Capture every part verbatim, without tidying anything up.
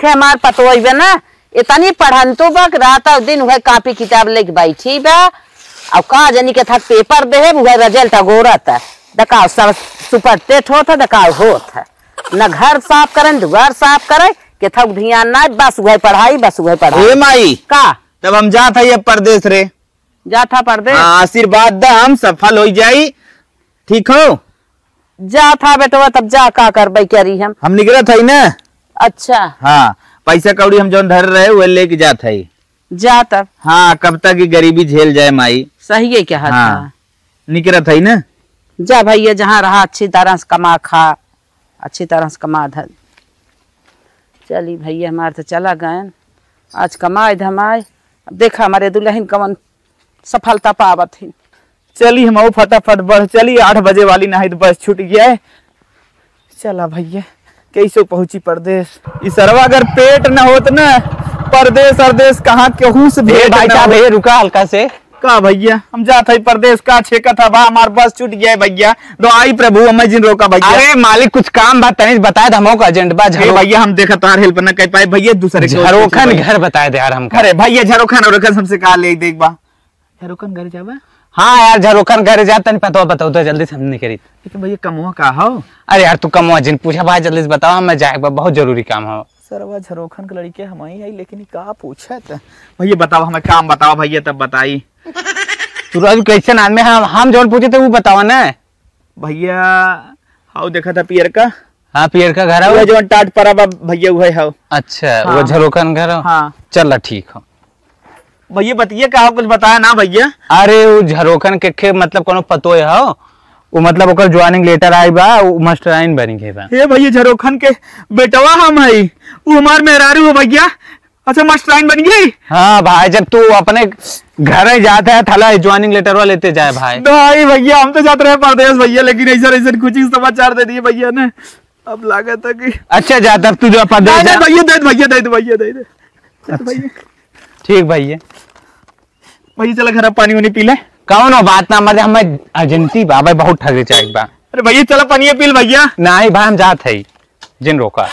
थे हमार पतोहिबे ना, इतनी पढ़ंतु बा कि रात और दिन उहे कापी किताब लेके बैठी बा। और का जनी के थक पेपर देहे, उहे रिजल्ट अगोरत। देखाओ, सब सुपर टेट होत है, देखाओ होत है। न घर साफ करें, दुआर साफ करें, के थक ध्यान ना, बस उहे पढ़ाई, बस उहे पढ़ाई। ए माई, का? तब हम जात है ये परदेस रे। जात हा परदेस? हाँ, आशीर्वाद द, हम सफल हो जाई। ठीक हो? जात हा बेटवा, तब जा, का करबै करी हम। हम निकरत हई ना। अच्छा। हाँ, पैसा कौड़ी हम जौन धर रहे, वो लेके जात हई। जा तब। हाँ, कब तक ये गरीबी झेल जाए माई। सही है, क्या हाथ हाँ। था? निकरत हई ना। जा भैया, जहाँ रहा अच्छी तरह से कमा खा, अच्छी तरह से कमा धन। चली भैया, हमार तो चला गए, आज कमाए धमाए। अब देखा हमारे दुल्हन कवन सफलता पावत ही। चली हम फटाफट बढ़ चली, आठ बजे वाली नाहीं तो बस छूट गया है। चला भैया, कैसे पहुँची परदेस? ई सरवा अगर पेट न होत न, परदेस अरदेस कहाँ केहू से ए भेंट भाई न साहब, होत। ए रुका हल्का से। का भैया, हम जात हई परदेस, का छेकत ह बा, हमार बस छूट गया है भैया। दुआई प्रभु, हमें जिन रोका भैया। अरे मालिक, कुछ काम बा, तनी बताए दे, हमको अर्जेंट बा। ए झरो- भैया, हम देखा तार हेल्प न कर पाए भैया, दूसरे के झरोखन सोचे भाई। घर बताए दे यार हमका। अरे भैया, झरोखन और हमसे का ले देख बा। झरोखन घर जाबा? हाँ यार, झरोखन घर जा, तनी पतवा बताओ तो जल्दी से हम निकरी। लेकिन भैया, कमवा का हो? अरे यार, तू कमवा जिन पूछा भाई, जल्दी से बताओ, हमें जाए बा, बहुत जरूरी काम हो। सरवा झरोखन के लड़के हम ही है, लेकिन ई का पूछत? भैया बताओ, हमें काम बताओ भैया, तब बताई। तू राजू कैसन आदमी है, हम, हम जौन पूछे थे वो बतावा ना। भैया, हाउ देखा था पियर का? हाँ, पियर का घर है वो वो। जौन टाट परा बा भैया, उहे हाउ। अच्छा, हाँ। वो झरोखन घर हो? हाँ। चल ठीक हो। भैया बतिया का हो, कुछ बताया ना भैया। अरे वो झरोखन के, के मतलब कोनो पतोय हो? वो मतलब ओकर ज्वाइनिंग लेटर आई बा, वो मास्टराइन बनी गई बा। हे भैया, झरोखन के बेटवा हम हई, वो हमार मेहरारू हो भैया। अच्छा, मास्टराइन बन गई? हाँ भाई, जब तू अपने घर ही जाते है, थला ज्वाइनिंग लेटरवा लेते जाए भाई। नहीं भैया, हम तो जात रहे परदेस भैया, लेकिन ऐसा, ऐसा खुशी समाचार दे दिए भैया ने। अब लागत है कि अच्छा, जा तब तू जो परदेस नहीं, जा। नहीं भैया, दे दे भैया, दे दे भैया, दे दे। अच्छा। भैया। ठीक भैया। भैया चला घर पानी उनी पी ले। कौनो बात ना, मजे हमें अर्जेंटी बा भाई, बहुत ठगे चाहिए बा। अरे भैया चला पानी पी ले भैया। नहीं भाई, हम जात है। जिन रोका।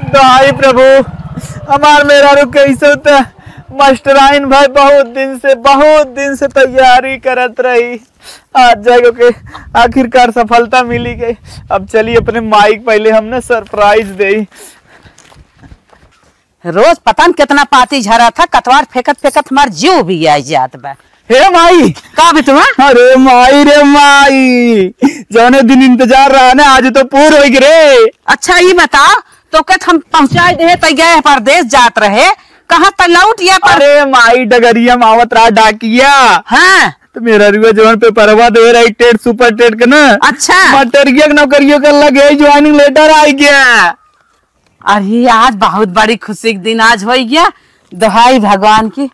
दाई प्रभु, हमार मेहरारू कैसे त मास्टराइन भाई बहुत दिन से, बहुत दिन से तैयारी करत रही। आज जाके ओके आखिरकार सफलता मिली गई। अब चली अपने माई के पहले हम ना सरप्राइज देई। रोज पता न कितना पाती झरा था, कतवार फेंकत फेंकत हमार जीव भी आई जात बा। हे माई! का बिटुआ? अरे माई रे माई, जौने दिन इंतजार रहा ना, आज तो पूर होई रे। अच्छा, ई बताओ, तो के हम पहुँचाए दे, त गए परदेस जात रहे, कहाँ त लौट गया पर- अरे माई, डगरिया में आवत रहा डाकिया। हाँ। तो मेहररुआ जौन पेपरवा दे रही टेट सुपर टेट के ना। अच्छा। मटरिया के नौकरियों के लगे ज्वाइनिंग लेटर आई गया। अरे, आज बहुत बड़ी खुशी के दिन आज होई गया। दोहाई भगवान की,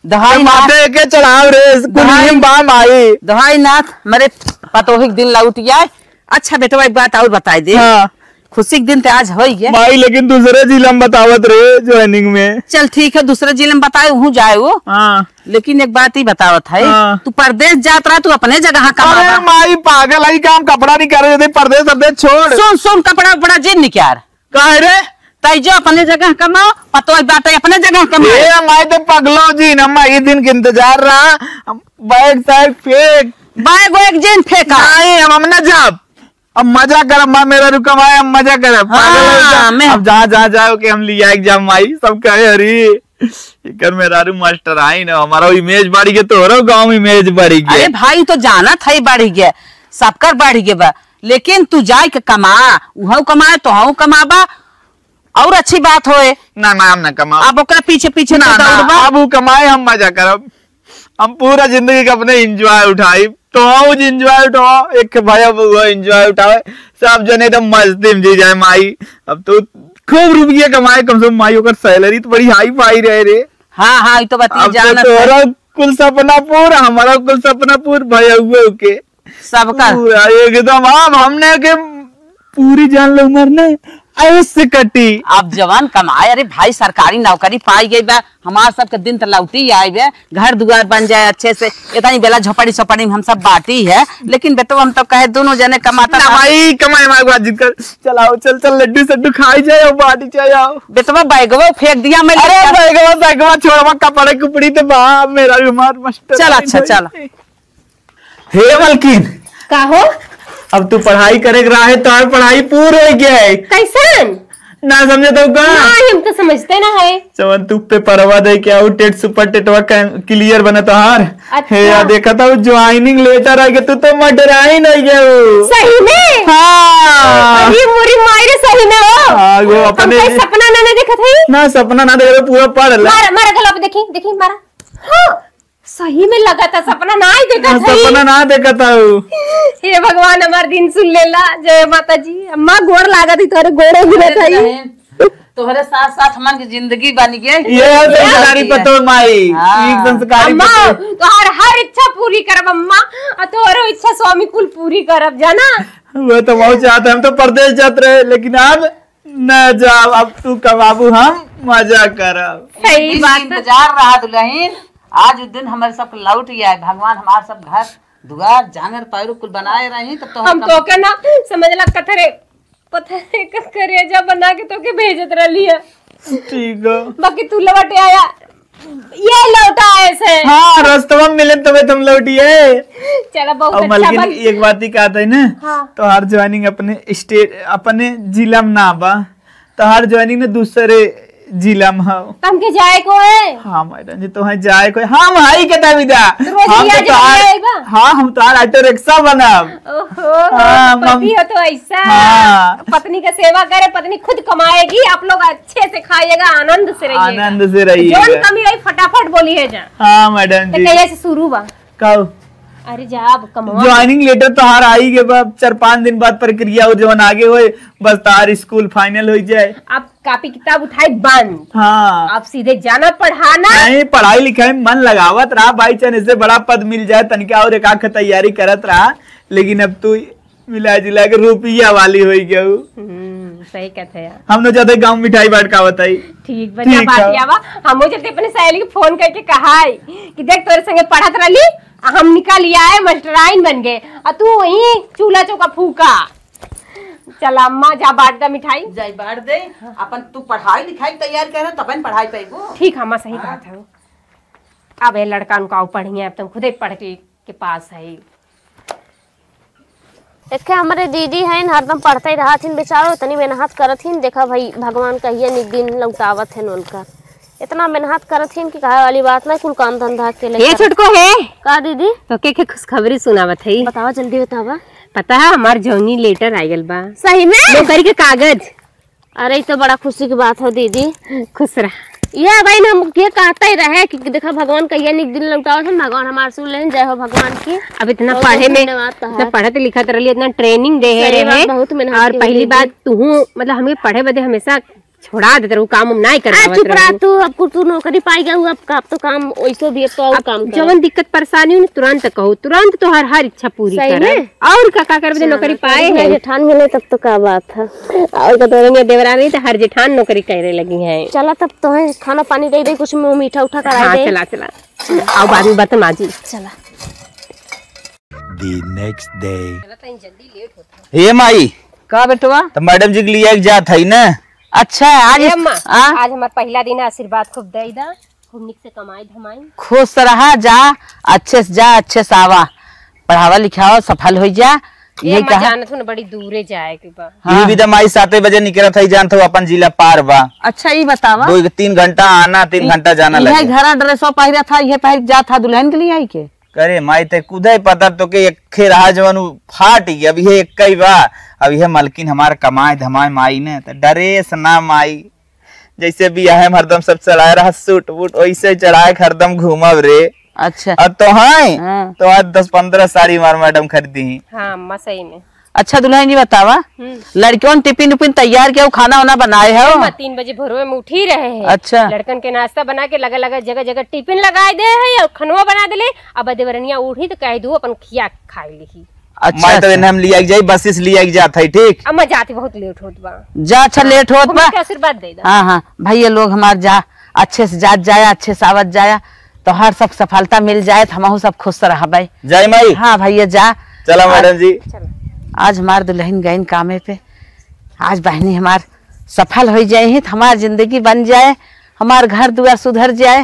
दोहाई तो नाथ, माथे के चढ़ाव रे, दोहाई, कुलीम बा माई। दोहाई नाथ, मेरे पतोही के दिन लौट आए। अच्छा बेटवा, एक बात और बताई दे। हाँ। खुशी के दिन ते आज होई गया। माई, लेकिन दूसरे जिला में बतावत रे ज्वाइनिंग में। चल ठीक है, दूसरे जिले में बताए, वहूँ जाए वो। हाँ। लेकिन एक बात ही बतावत है, हाँ। तू परदेस जात रहा, तू अपने जगह कमा अरे रहा। माई, पागल है, काम कपड़ा नहीं करे, परदेस, परदेस छोड़। सुन, सुन, कपड़ा उपड़ा जिन निकार। काहे रे? तई जो अपने जगह कमाओ, पतोह बाटे अपने जगह कमाओ। ए, माई तो पगलो जी ना, माई दिन के इंतजार रहा। हम बैग सैग फेंक। बैग वैग जिन फेंका। नहीं, हम, हम ना जाब। अब मजा करब, माँ मेरा रुका, माई, हम मजा करब। पागल है हाँ, क्या? मैं अब जहाँ, जहाँ जाओ के हम लिया एक जाम, माई, सब कहे, "अरे, एकर मेहरारू मास्टराइन है, हमारा इमेज बढ़ गया, तोहरो गाँव में इमेज बढ़ गया।" अरे भाई, तो जानत है बढ़ गया, सबकर बढ़ गया बा। लेकिन तू जाए के कमा, उहऊ कमाए, तोहऊ कमाबा, और अच्छी बात होए। ना, ना, हम ना कमाब। अब ओकरा पीछे, पीछे ना, तू ना, दौड़बा। अब ऊ कमाए, हम मजा करब। हम पूरा जिंदगी के अपने एंजॉय उठाई। तो आओ जी, एंजॉय उठाओ। एक भाई अब वो एंजॉय उठावे। सब जने एकदम मस्ती में जी जाए माई। अब तो खूब रुपये कमाए, कम से कम माई ओकर सैलरी तो बड़ी हाई फाई रहे रे। हाँ, हाँ, ई तो बात अब तो जानत है। तोहरा कुल सपना पूरा, हमारा कुल सपना पूरा, भैया हुए के। सबका। पूरा एकदम, अब हमने के पूरी जान लो मरने, ऐसे कटी। अब जवान कमाए, अरे भाई, सरकारी नौकरी पाई गई बा, हमार सबके दिन त लौटी आए बे, घर दुआर बन जाए अच्छे से। इतनी बेला झोपड़ी सोपड़ी में हम सब बाटी है, लेकिन बेटो हम तो कहे दोनों जने कमाता ना ना। भाई, कमाए मार बात जिनकर। चलाओ, चल, चल, लड्डू सड्डू खाई जाए और बाटी जाए आओ। बेटवा बैगवा फेंक दिया मैं अरे लेकर। बैगवा, बैगवा छोड़वा, कपड़े कुपड़ी तो बा, मेरा भी मार मास्टर चल, आई अच्छा, भाई। चल। हे मलकिन। का हो? अब तू पढ़ाई करे के रहे, तोहार पढ़ाई पूर हो गया है। कैसन? ना समझे तो का? नहीं, हम तो समझते ना है। जवन तू पेपरवा दे के आऊ, टेट सुपर टेटवा का क्लियर बना तोहार। अच्छा। हे, या देखा था, ज्वाइनिंग लेटर आ गया, तू तो मडराइन हो गया हो। सही में? हाँ। अरे मोरी माई रे, सही में हो? हाँ, वो हम अपने कहीं सपना ना, ना देखत है। ना, सपना ना देखे, पूरा पढ़ ले। मारा, मारा गला पे देखी, देखी, मारा। हाँ। सही में लगा था, सपना ना ही देखा हाँ, था। सपना ना देखा था वो। हे भगवान, हमार दिन सुन लेला। जय माता जी। अम्मा, गोड़ लागत ही, तोरे गोड़े गिरत अरे है। बहन, तोहरे साथ साथ हमार के जिंदगी बन गई। ये है संस्कारी ये पतोह माई, हाँ। ठीक संस्कारी अम्मा, पतोह। तोहार हर इच्छा पूरी करब अम्मा, और तोहरो इच्छा स्वामी कुल पूरी करब, जाना। वो तो बहुत चाहते, हम तो परदेश जात रहे, लेकिन अब न जाओ, अब तू कमाबू, हम मजा करब। सही दिन बात है। इंतजार रहा दुल्हन, आज उ दिन हमारे सब लौट गया है। भगवान हमार सब घर दुआर जांगर पैरू कुल बनाए रही, तब तो हम हम कम- तोके ना समझ लग कथरे, पता नहीं का करेजा बना के तोके भेजत रहली है। ठीक हो। बाकी तू लौट आया, ये लौटा ऐसे। हाँ, रस्तवा में मिले तबे तुम लौटिए। चला, बहुत और अच्छा मलकिन, बन- एक बात ही कहते हैं ना, हाँ। तोहार ज्वाइनिंग अपने स्टेट, अपने जिला में ना बा, तोहार ज्वाइनिंग ने दूसरे जिला में हो। तो हमके जाए को है? हाँ मैडम जी, तोहार जाए को है। हाँ भाई, के दाविदा। तो रोज हम लिया तो जाए तोहार, आएगा? हाँ, हम तोहार ऑटो रिक्शा बनब। ओहो, हाँ, पति मम- हो तो ऐसा। हाँ। पत्नी का सेवा करे, पत्नी खुद कमाएगी, आप लोग अच्छे से खाइएगा, आनंद से रहिएगा। आनंद से रहिएगा। जौन कमी रही, फटाफट बोली है जा। हाँ मैडम तो जी। कहिया से शुरू बा? कब? अरे जा, अब कमवा। ज्वाइनिंग लेटर तोहार आई के बाद चार पाँच दिन बाद प्रक्रिया हो, जवन आगे होए, बस तोहार स्कूल फाइनल हो जाए। अब कॉपी किताब उठाई बंद। हाँ। अब सीधे जाना पढ़ाना। नहीं, पढ़ाई लिखाई में मन लगावत रहा, बाई चांस इससे बड़ा पद मिल जाए, तनिका और एक आंख तैयारी करत रहा, लेकिन अब तू मिला जुला के रुपया वाली होई गऊ। हम्म, सही कहत है यार। हम न जाते गाँव मिठाई बांट का बताई। ठीक बा, ठीक जा बात है। आवा। हमहू जल्दी अपने सहेली के फोन करके कहाई कि देख तोरे संगे पढ़त रहली, आ हम निकाल आए, मास्टराइन बन गए, आ तू वहीं चूल्हा चौका फूका। चल अम्मा, जा बांट दा मिठाई। जाई बांट दे, अपन तू पढ़ाई लिखाई के तैयार कर, तबे न पढ़ाई पैबू। ठीक है अम्मा, सही हाँ। कहत है। अब ये लड़का उनका ऊपर ही है, अब तुम खुदे पढ़ के, के पास है। देखे, हमरे दीदी हईन, हरदम पढ़ते रहत हिन बेचारो, इतनी मेहनत करत हिन। देखा भाई, भगवान कहिए निक दिन लौटावत हन उनकर। इतना मेहनत करत हिन कि कहे वाली बात ना, कुल काम धंधा अकेले ये करत। छोटको है। का दीदी? तो के, के खुशखबरी सुनावत है? बतावा, जल्दी बतावा। पता है, हमार जौनी लेटर आ गल बा। सही में? नौकरी के कागज। अरे, ई तो बड़ा खुशी की बात हो दीदी। खुश रह। ये भाई ना, हम ये कहते ही रहे कि देखा, भगवान कहिया निक दिन लौटावत है, भगवान हमार सुन लेन, जय हो भगवान की। अब इतना बहुत पढ़े बहुत में, धन्यवाद तोहार। इतना पढ़त लिखत रहली, इतना ट्रेनिंग दे सही बात, रहे, बहुत मेहनत और की पहली दीदी। बात तू, मतलब, हमें पढ़े बदे हमेशा छोड़ा देत रहू, काम हम नाहीं आ, करवावत चुप रहा रहू। तू, अब कुल तू नौकरी पाई गऊ, अब का, अब तो काम वैसो भी, अब तो और अब काम कर। जवन दिक्कत परेशानी हो ना, तुरंत कहो, तुरंत तोहर हर इच्छा पूरी सही करब। में? और का, का करबे, अच्छा, नौकरी पाए हैं। जेठान मिले तब तो का बात है। और का तोरे में देवरानी तो हर जेठान नौकरी करे लगी हैं। चला तब तो है, खाना पानी दे दे, कुछ मुँह मीठा उठा करा हाँ, दे। चला, चला। आओ बाद में बर्तन माजी। चला। The next day। चला, तनी जल्दी लेट होता। ए माई। का बेटवा? तो मैडम जी के लिए एक जात है ना। अच्छा, आज ए अम्मा, आ? आज हमार पहला दिन है, आशीर्वाद खूब दे दा, खूब निक से कमाई धमाई। खुश रहा, जा, अच्छे से जा, अच्छे से आवा, पढ़ावा लिखावा, सफल हो जा। ए यही अम्मा, कहा। जानत हो ना, बड़ी दूरे जाए के बा। हाँ। ई भी तो माई साते बजे निकलत है, जानत हो अपन जिला पार बा। अच्छा, ई बतावा। दो, तीन घंटा आना, तीन ई-, घंटा जाना इहे लगे। घरा ड्रेसवा पहिरा था, इहे पहिर के जात था दुल्हन के लिए आई के? करे माई, ते कुदे पता तो के एक खे रहा जवन उ फाट गया, अब ये एक ही बा। अब ये मलकिन हमार कमाए धमाए माई ने, तो ड्रेस ना माई, जैसे बियाहे में हरदम सब चलाए रहा सूट वूट, वैसे चढ़ाए के हरदम घूमब रे। अच्छा। और तो हैं, हाँ। तो आज दस पन्द्रह साड़ी मार मैडम खरीदी। हाँ, अम्मा, सही में। अच्छा दुल्हन जी बतावा, हम्म। लड़कियों ने टिफिन उफिन तैयार किया, वो खाना वाना बनाए हो? अम्मा, तीन बजे भोरवे में उठी रहे हैं। अच्छा। लड़कन के नाश्ता बना के लगा लगा जगह जगह टिफिन लगाए दे है और खनवा बना देले। अब देवरनिया उठी तो कह दू अपन खिया खाए लिही। अच्छा, माई तो अच्छा। इन्हें हम लिया के जाई, बसिस लिया के जात है, ठीक? अब मैं जाती, बहुत लेट होत बा। जा, अच्छा, हाँ, लेट होत बा। आशीर्वाद दे दो। हाँ, हाँ, भैया लोग हमार जा, अच्छे से जात जाया, अच्छे से आवत जाया, तोहार सब सफलता मिल जाए, तो हमहू सब खुश रहबै। जय माई। हाँ भैया, जा। चला आज, मैडम जी। चलो। आज हमार दुल्हन गइन कामे पे, आज बहनी हमार सफल होइ जाए ही, तो हमार जिंदगी बन जाए, हमार घर दुआर सुधर जाए।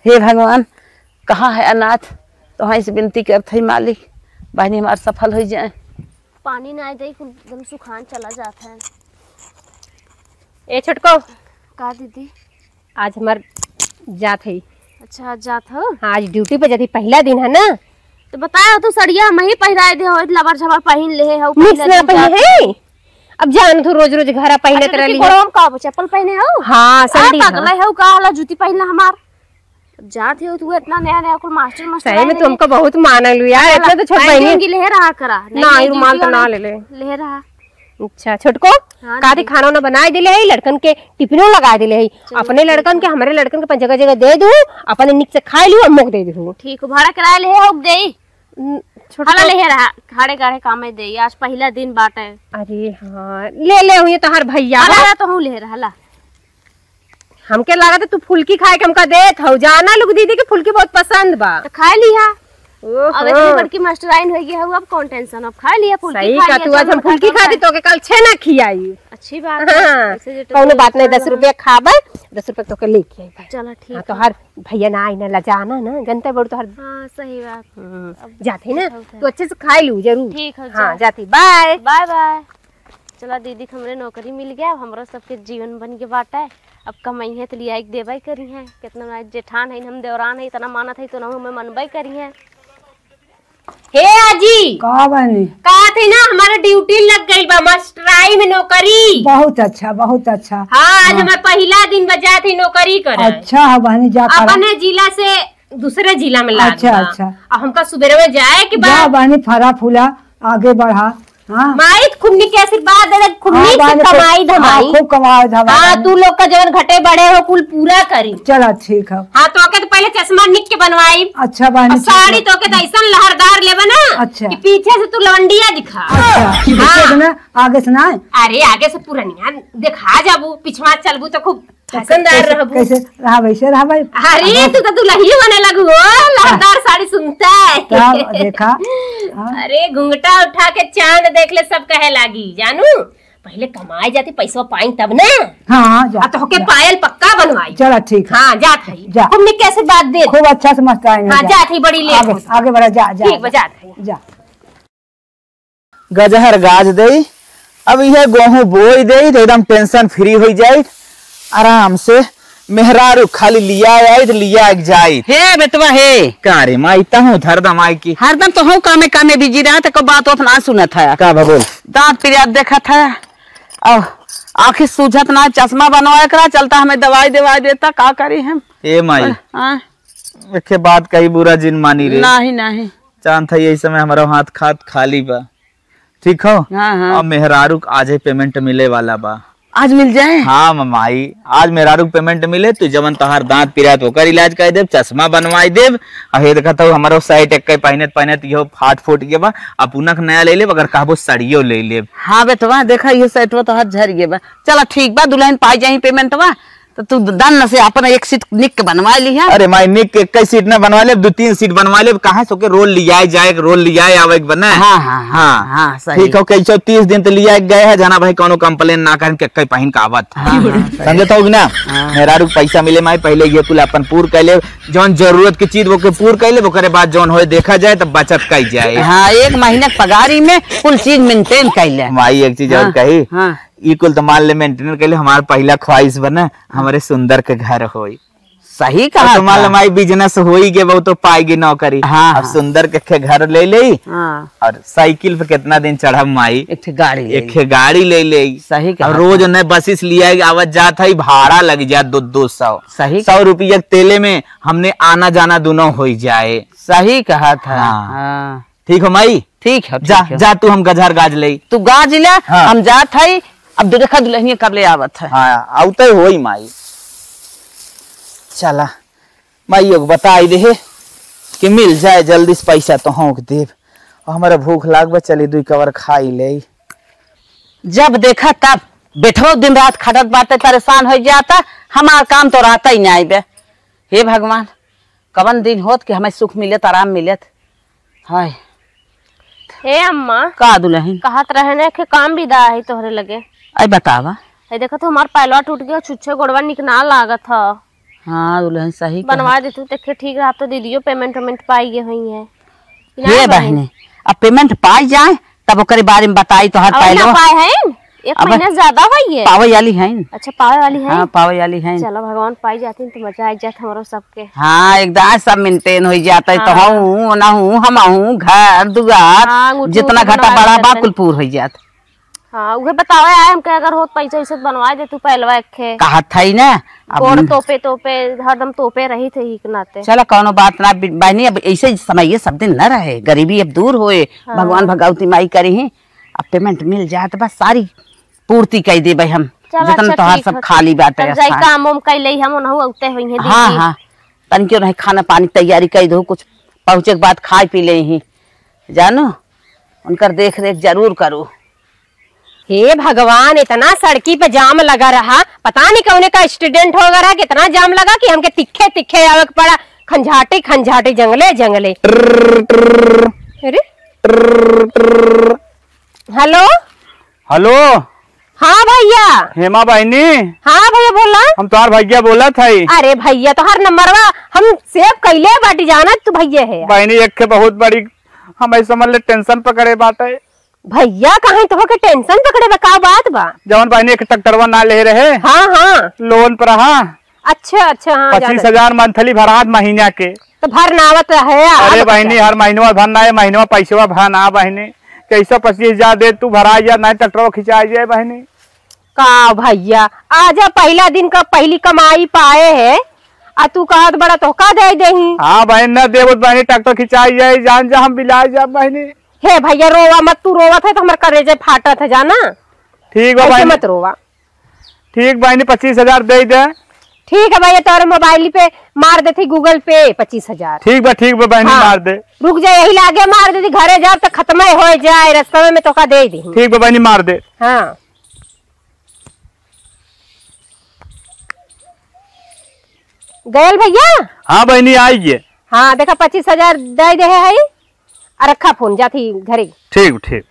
हे भगवान, कहाँ है अनाथ? तोहई से बिनती करत हई मालिक, बहनी हमार सफल होइ जाए। पानी ना दे, कुल एकदम सुखान चला जात है। ए छोटको। का दीदी? आज हमार जात है। अच्छा, आज जात हो? हाँ, आज ड्यूटी पे जाती, पहला दिन है ना। तो बताया तू, सड़िया हम ही पहिराए दे हो, लबर झबर पहिन ले हो, मिक्स ना पहिने है। अब जान तू रोज रोज घरा पहिनत रहली। गोड़वा में का चप्पल पहिने हो? हाँ, आ, सैंडल, पगला हाँ। हो का, हला जूती पहिनला हमार। अब जात हो तू इतना नया नया कुल मास्टर मास्टर सही में तुमको बहुत मानल हूँ यार, इतना तो छोट बहनी। लुंगी लेहे रहा करा। ना, रुमाल तो ना ले ले। लेहे रहा। अच्छा, छोटको, हाँ, कादी दीदी। खाना वाना बनाए दिले है, लड़कन के टिफिनो लगाए दिले है। चलो, अपने लड़कन के, हमरे लड़कन के अपन जगह जगह दे दू, अपने निक से खाए लू, अम्मो के दे दू। ठीक हो, भाड़ा किराया ले हो, दे। न, छोटको। हला ले रहा, खाड़े गाड़े कामे दे, आज पहला दिन बाटे। अरे हाँ, ले ले हुई तोहार भैया। अरे, अरे, तो हूँ ले रहा, ला। हमके लागत है तू फुल्की खाए के हमका देत हऊ। जाना लोग दीदी के फुल्की बहुत पसंद बा। तो खा लिहा। ओहो। अब इतनी बड़की मास्टराइन हो गई हऊ, अब कौन टेंशन, अब खा लिहा फुल्की, सही खा का लिहा, तू आज हम फुल्की खा दी तो के कल छेना खियाई। अच्छी बात है। हाँ। ऐसे जो कौनो बात नहीं, दस रुपया खाबे, दस रुपया तो के लेके आई भाई। चलो ठीक हाँ, है। तोहार भैया ना आई ना, लजाना ना, जनता बड़ तोहार। हाँ, सही बात। हम्म, अब जाते ना, उठा, उठा। तू अच्छे से खा लू जरूर। ठीक है, हाँ, जा। जाती, बाय। बाय बाय। चला दीदी के हमरे नौकरी मिल गया, अब हमरा सबके जीवन बन के बाटे। अब कमइहे त लियाई के देबे करिहे। कितना ना जेठान है, हम देवरान है, इतना मानत है तो ना हमें मनबे करिहे। हे आजी, का बहनी? का थे ना, हमारा ड्यूटी लग गई बा, मास्टराई में नौकरी। बहुत अच्छा, बहुत अच्छा। हाँ, आज हाँ। हमार पहिला दिन बा, जात ही नौकरी करे। अच्छा है बहनी, जा करा। अपने जिला से दूसरे जिला में लाग अच्छा, बा। अच्छा। अब हमका सुबेरे में जाए के बा। जा बहनी, फरा फूला, आगे बढ़ा। हाँ। माई त खूब निक के आशीर्वाद दे दे, खूब हाँ, निक से बहनी, खूब, कमाई हाँ, धमाई। खूब कमाई धमाई। हाँ, तू लोग का जवन घटे बढ़े हो, कुल पूरा करी। चला, ठीक है। हाँ, तो ओके तो पहले चश्मा निक के बनवाई। अच्छा बहनी, और ठीक साड़ी है। तो ओके तो ऐसन लहरदार लेबे ना अच्छा। कि पीछे से तू लवंडिया दिखा। अच्छा, हाँ। पीछे से ना, आगे से ना। अरे, आगे से पुरनिया दिखा जाबू, पिछवा चलबू तो खूब फैशनदार कैसे, रहबू। कैसे रहा, वैसे रहा भाई। अरे, हाँ। तू तो दुल्हन बने लगू हो, लहरदार साड़ी सुनता है। तब देखा, हाँ। अरे, घुंघटा उठा के चांद देख ले, सब कहे लागी, जानू। पहले कमाए जाती, पैसा पाई तब ना। हाँ, हाँ, जा, आ तो होके जा। पायल पक्का बनवाई। चला, ठीक है। हाँ, जात है। जा। खूब निक के आशीर्वाद दे। खूब अच्छा से मस्त आएंगे, हाँ, जा। जात है, बड़ी लेट आगे, होता। आगे बढ़ा, जा, जा, ठीक बा, जा। जात है। जा। गजहर गाज देई, अब इहे गोहूं बोई देई, तो एकदम टेंशन फ्री होई जाई, आराम से मेहरारू खाली लिया आई तो लिया के जाई। हे बेटवा हे। का रे माई, तहूँ हरदम आई की? हरदम तो हूँ कामे कामे बिजी रहा, तो को बात वात ना सुनत है। का बा बोल? दांत पिरियात देखत है, अब आँखी सूझत ना, चश्मा बनवाए करा चलता, हमें दवाई देवाई देता, का करी हम? ए माई, हाँ? एके बात कही बुरा जिन मानी रे। नहीं, नहीं। जानत है यही समय हमारा हाथ खात खाली बा, ठीक हो? हाँ, हाँ। अब मेहरारू के आज ही पेमेंट मिले वाला बा। आज मिल जाए? हाँ माई, आज मेहरारू के पेमेंट मिले, तू जवन तोहार दांत पिरात ओकर इलाज कर देब, चश्मा बनवाई देब। अब ये देखत हो हमारो सेट एक पहिनत पहिनत इहो फाट फूट गया बा, अब उनक नया ले लेब, अगर कहबो साड़ियो ले लेब। हाँ बेटवा, देखा ये सेटवा तोहार झर गया बा। चला ठीक बा, दुल्हन पाई जाई पेमेंटवा। तो तू दन से अपन एक सीट निक के बनवा ली है। अरे माई, निक के एक सीट ना बनवा लेब, दो तीन सीट बनवा लेब। कहाँ से ओके रोल लियाए जाए, रोल लियाए आवे के बना। हाँ, हाँ, हाँ, हाँ। हाँ, सही। ठीक हो, कैसे तीस दिन तो लिया गए है, जाना भाई, कोनो कंप्लेन ना करन के कई पहिन का आवत। हाँ, हाँ, सही। समझत हो कि ना? हाँ। मेहरारू के पैसा मिले माई, पहले ये कुल अपन पूर कर लेब, जौन जरूरत की चीज ओके पूर कर लेब, ओकरे बाद जौन होए देखा जाए, तब बचत कई जाए। हाँ, एक महीना के पगारी में कुल चीज मेंटेन कर ले। माई, एक चीज और हाँ, कही, हाँ। ई कुल तो मान ले मेंटेन कर ले, हमार पहला ख्वाहिश बना, हमारे सुंदर के घर होई। सही कहा तो मान था। ले माई बिजनेस होई गे, बहुत तो पाएगी नौकरी। हाँ, अब हाँ। सुंदर के खे घर ले ले हाँ। और साइकिल पे कितना दिन चढ़ब माई, एक ठे गाड़ी ले एक ले। ठे गाड़ी ले ले। सही कहा अब रोज था। उन्हें बसिस लिया आवत जात है, भाड़ा लग जात दो, दो सौ। सही सौ रुपया के तेले में हमने आना जाना दोनों हो जाए। सही कहा था। हाँ। हाँ। ठीक हो माई? ठीक है, जा, ठीक है। जा तू हम गजहर गाज ले। तू गाज ले, हाँ। हम जात हई। अब दु-, देखा दुल्हनिया कब ले आवत है। हाँ, आउते होई माई। चला, माई एगो बताई दे हे कि मिल जाए जल्दी से पैसा तो होंक देब। हमरा भूख लाग बा, चली दुई कवर खाई ले। जब देखा तब बेटवो दिन रात खटत बाटे, परेशान होइ जाता, हमार काम तो रहता ही नाहीं बे। हे भगवान, कवन दिन होत कि हमें सुख मिलत, आराम मिलत। हाय। हे अम्मा। का दुलहिन? कहत रहे ने कि काम विदा है तोहरे लगे। आई बतावा। ए देखत हो, हमार पैलवा टूट गया, छुच्छे गोड़वा निक ना लागत ह। हाँ दुलहिन, सही कहत। बनवा दे तू, देखे ठीक रहा, अब तो दीदियो payment वेमेंट पाई गए हुई है। कि ना हे बहिनी? बहिनी, अब payment पाई जाए, तब ओकरे बारे में बताई, तोहार अब ना पैलवा। पाए हैं? एक अब महीना ज्यादा हुई है। पावे वाली हैं। अच्छा, पावे वाली हैं? हाँ, पावे वाली हैं। चलो, भगवान पाई जाती तो मजा आ जात हमरो सबके। हाँ, एकदम सब maintain हो जाता है। तो हाँ। हूँ, ना हूँ, हम हूँ, घर दुआर, हाँ, अंगूठी जितना उंगूठी घटा बनवा बड़ा लेते बा, हैं। कुल पूर हो जात। हाँ, उहे बतावे आए हमके, अगर होत पैसा वैसे बनवा दे तू पैलवा एक खे। कहत है ना, अब गोड़ तोपे तोपे, हरदम तोपे रही थे ही के नाते। चलो, कौनो बात ना बि-, बहिनी, अब ऐसे समय ये सब दिन न रहे, गरीबी अब दूर होए, हाँ। भगवान भगवती माई करी ही, अब payment मिल जात बस सारी पूर्ति कई देबे हम, चलो, जितना अच्छा, तोहार ठीक सब है। खाली बाटे तब जाई स्थान। काम उम कई लेई हम, ओनहु औते होई हैं हाँ, दीदी। हाँ, तनकियो नहीं खाना पानी तैयारी कई दो, कुछ पहुँचे के बाद खाए पी लेई ही, जानो, उनकर देख रेख जरूर करो। हे भगवान, इतना सड़की पे जाम लगा रहा, पता नहीं कौने का accident हो गया रहा, कितना जाम लगा कि हमके तिखे तिखे आवे के पड़ा, खंझाटी खंझाटी, जंगले जंगले। अरे, हेलो। हेलो। हाँ भैया। हेमा बहिनी। हाँ भैया, बोला। हम तोहार भैया बोलत हई। अरे भैया, तोहार नंबरवा हम save कइले बाटी, जानत तू भैया है। बहिनी, एक ठे बहुत बड़ी, हम ऐसे समझ ले, tension पकड़े बाटे। भैया, काहे तोहके tension पकड़े बा, का बात बा? जवन बहिनी एक ट्रैक्टरवा ना ले रहे, हाँ, हाँ। Loan पर, हाँ। अच्छा, अच्छा, हाँ, पच्चीस हजार monthly भरात महीना के। तो भर ना आवत है, अरे बहिनी, हर महीनवा भर ना है, महीनवा पैसवा भर ना बहिनी। कैसे पच्चीस हजार दे तू, भरा जा, नहीं ट्रैक्टरवा खिंचा जाए बहिनी। का भैया, आजा, पहला दिन का पहली कमाई पाए है, आ तू कहत बड़ा तोहका दे देही। हाँ बहिनी, ना देबो तो बहिनी, ट्रैक्टर खिंचाई जाए, जान जा, हम बिलाए जा बहिनी। हे भैया, रोवा मत, तू रोवत है तो हमार करेजे फाटत है, जाना। ठीक बा ऐसे बहिनी। मत रोवा। ठीक बहिनी, पच्चीस हजार दे दे। ठीक है भैया, तोरे mobile पे मार देती Google Pay पच्चीस हजार। ठीक बा, ठीक बा बहिनी, हाँ। मार दे। रुक जा, यही लागे मार देती, घरे जा तो खत्म हो जाए, रास्ता में तोका दे दी। ठीक बा बहिनी, मार दे। हाँ। गयल भैया? हाँ बहिनी, आई गए। हाँ, देखा, पच्चीस हजार दे दे है, और रखा फोन, जाती घरे। ठीक, ठीक।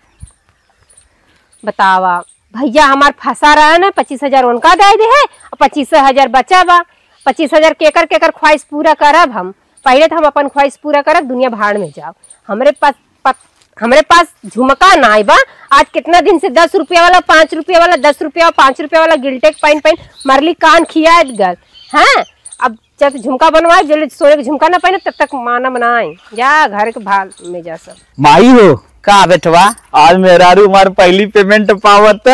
बतावा, भैया हमार फंसा रहा ना, पच्चीस हजार उनका दे दे है, और पच्चीस हजार बचा बा। पच्चीस हजार केकर, केकर ख्वाहिश पूरा करब हम? पहले तो हम अपन ख्वाहिश पूरा करब, दुनिया भाड़ में जाओ। हमरे पास पत-, हमरे पास झुमका नाई बा। आज कितना दिन से दस रुपया वाला, पाँच रुपया वाला, दस रुपया, पाँच रुपया वाला गिल्टे के पाइन पाइन मरली कान खियात गल। हैं? अब जब झुमका बनवाए, जब सोने के झुमका ना पहने, तब तक माना बनाए। जा घर के भाल में जा सब। माई हो। का बेटवा? आज मेहरारू हमार पहली payment पावत।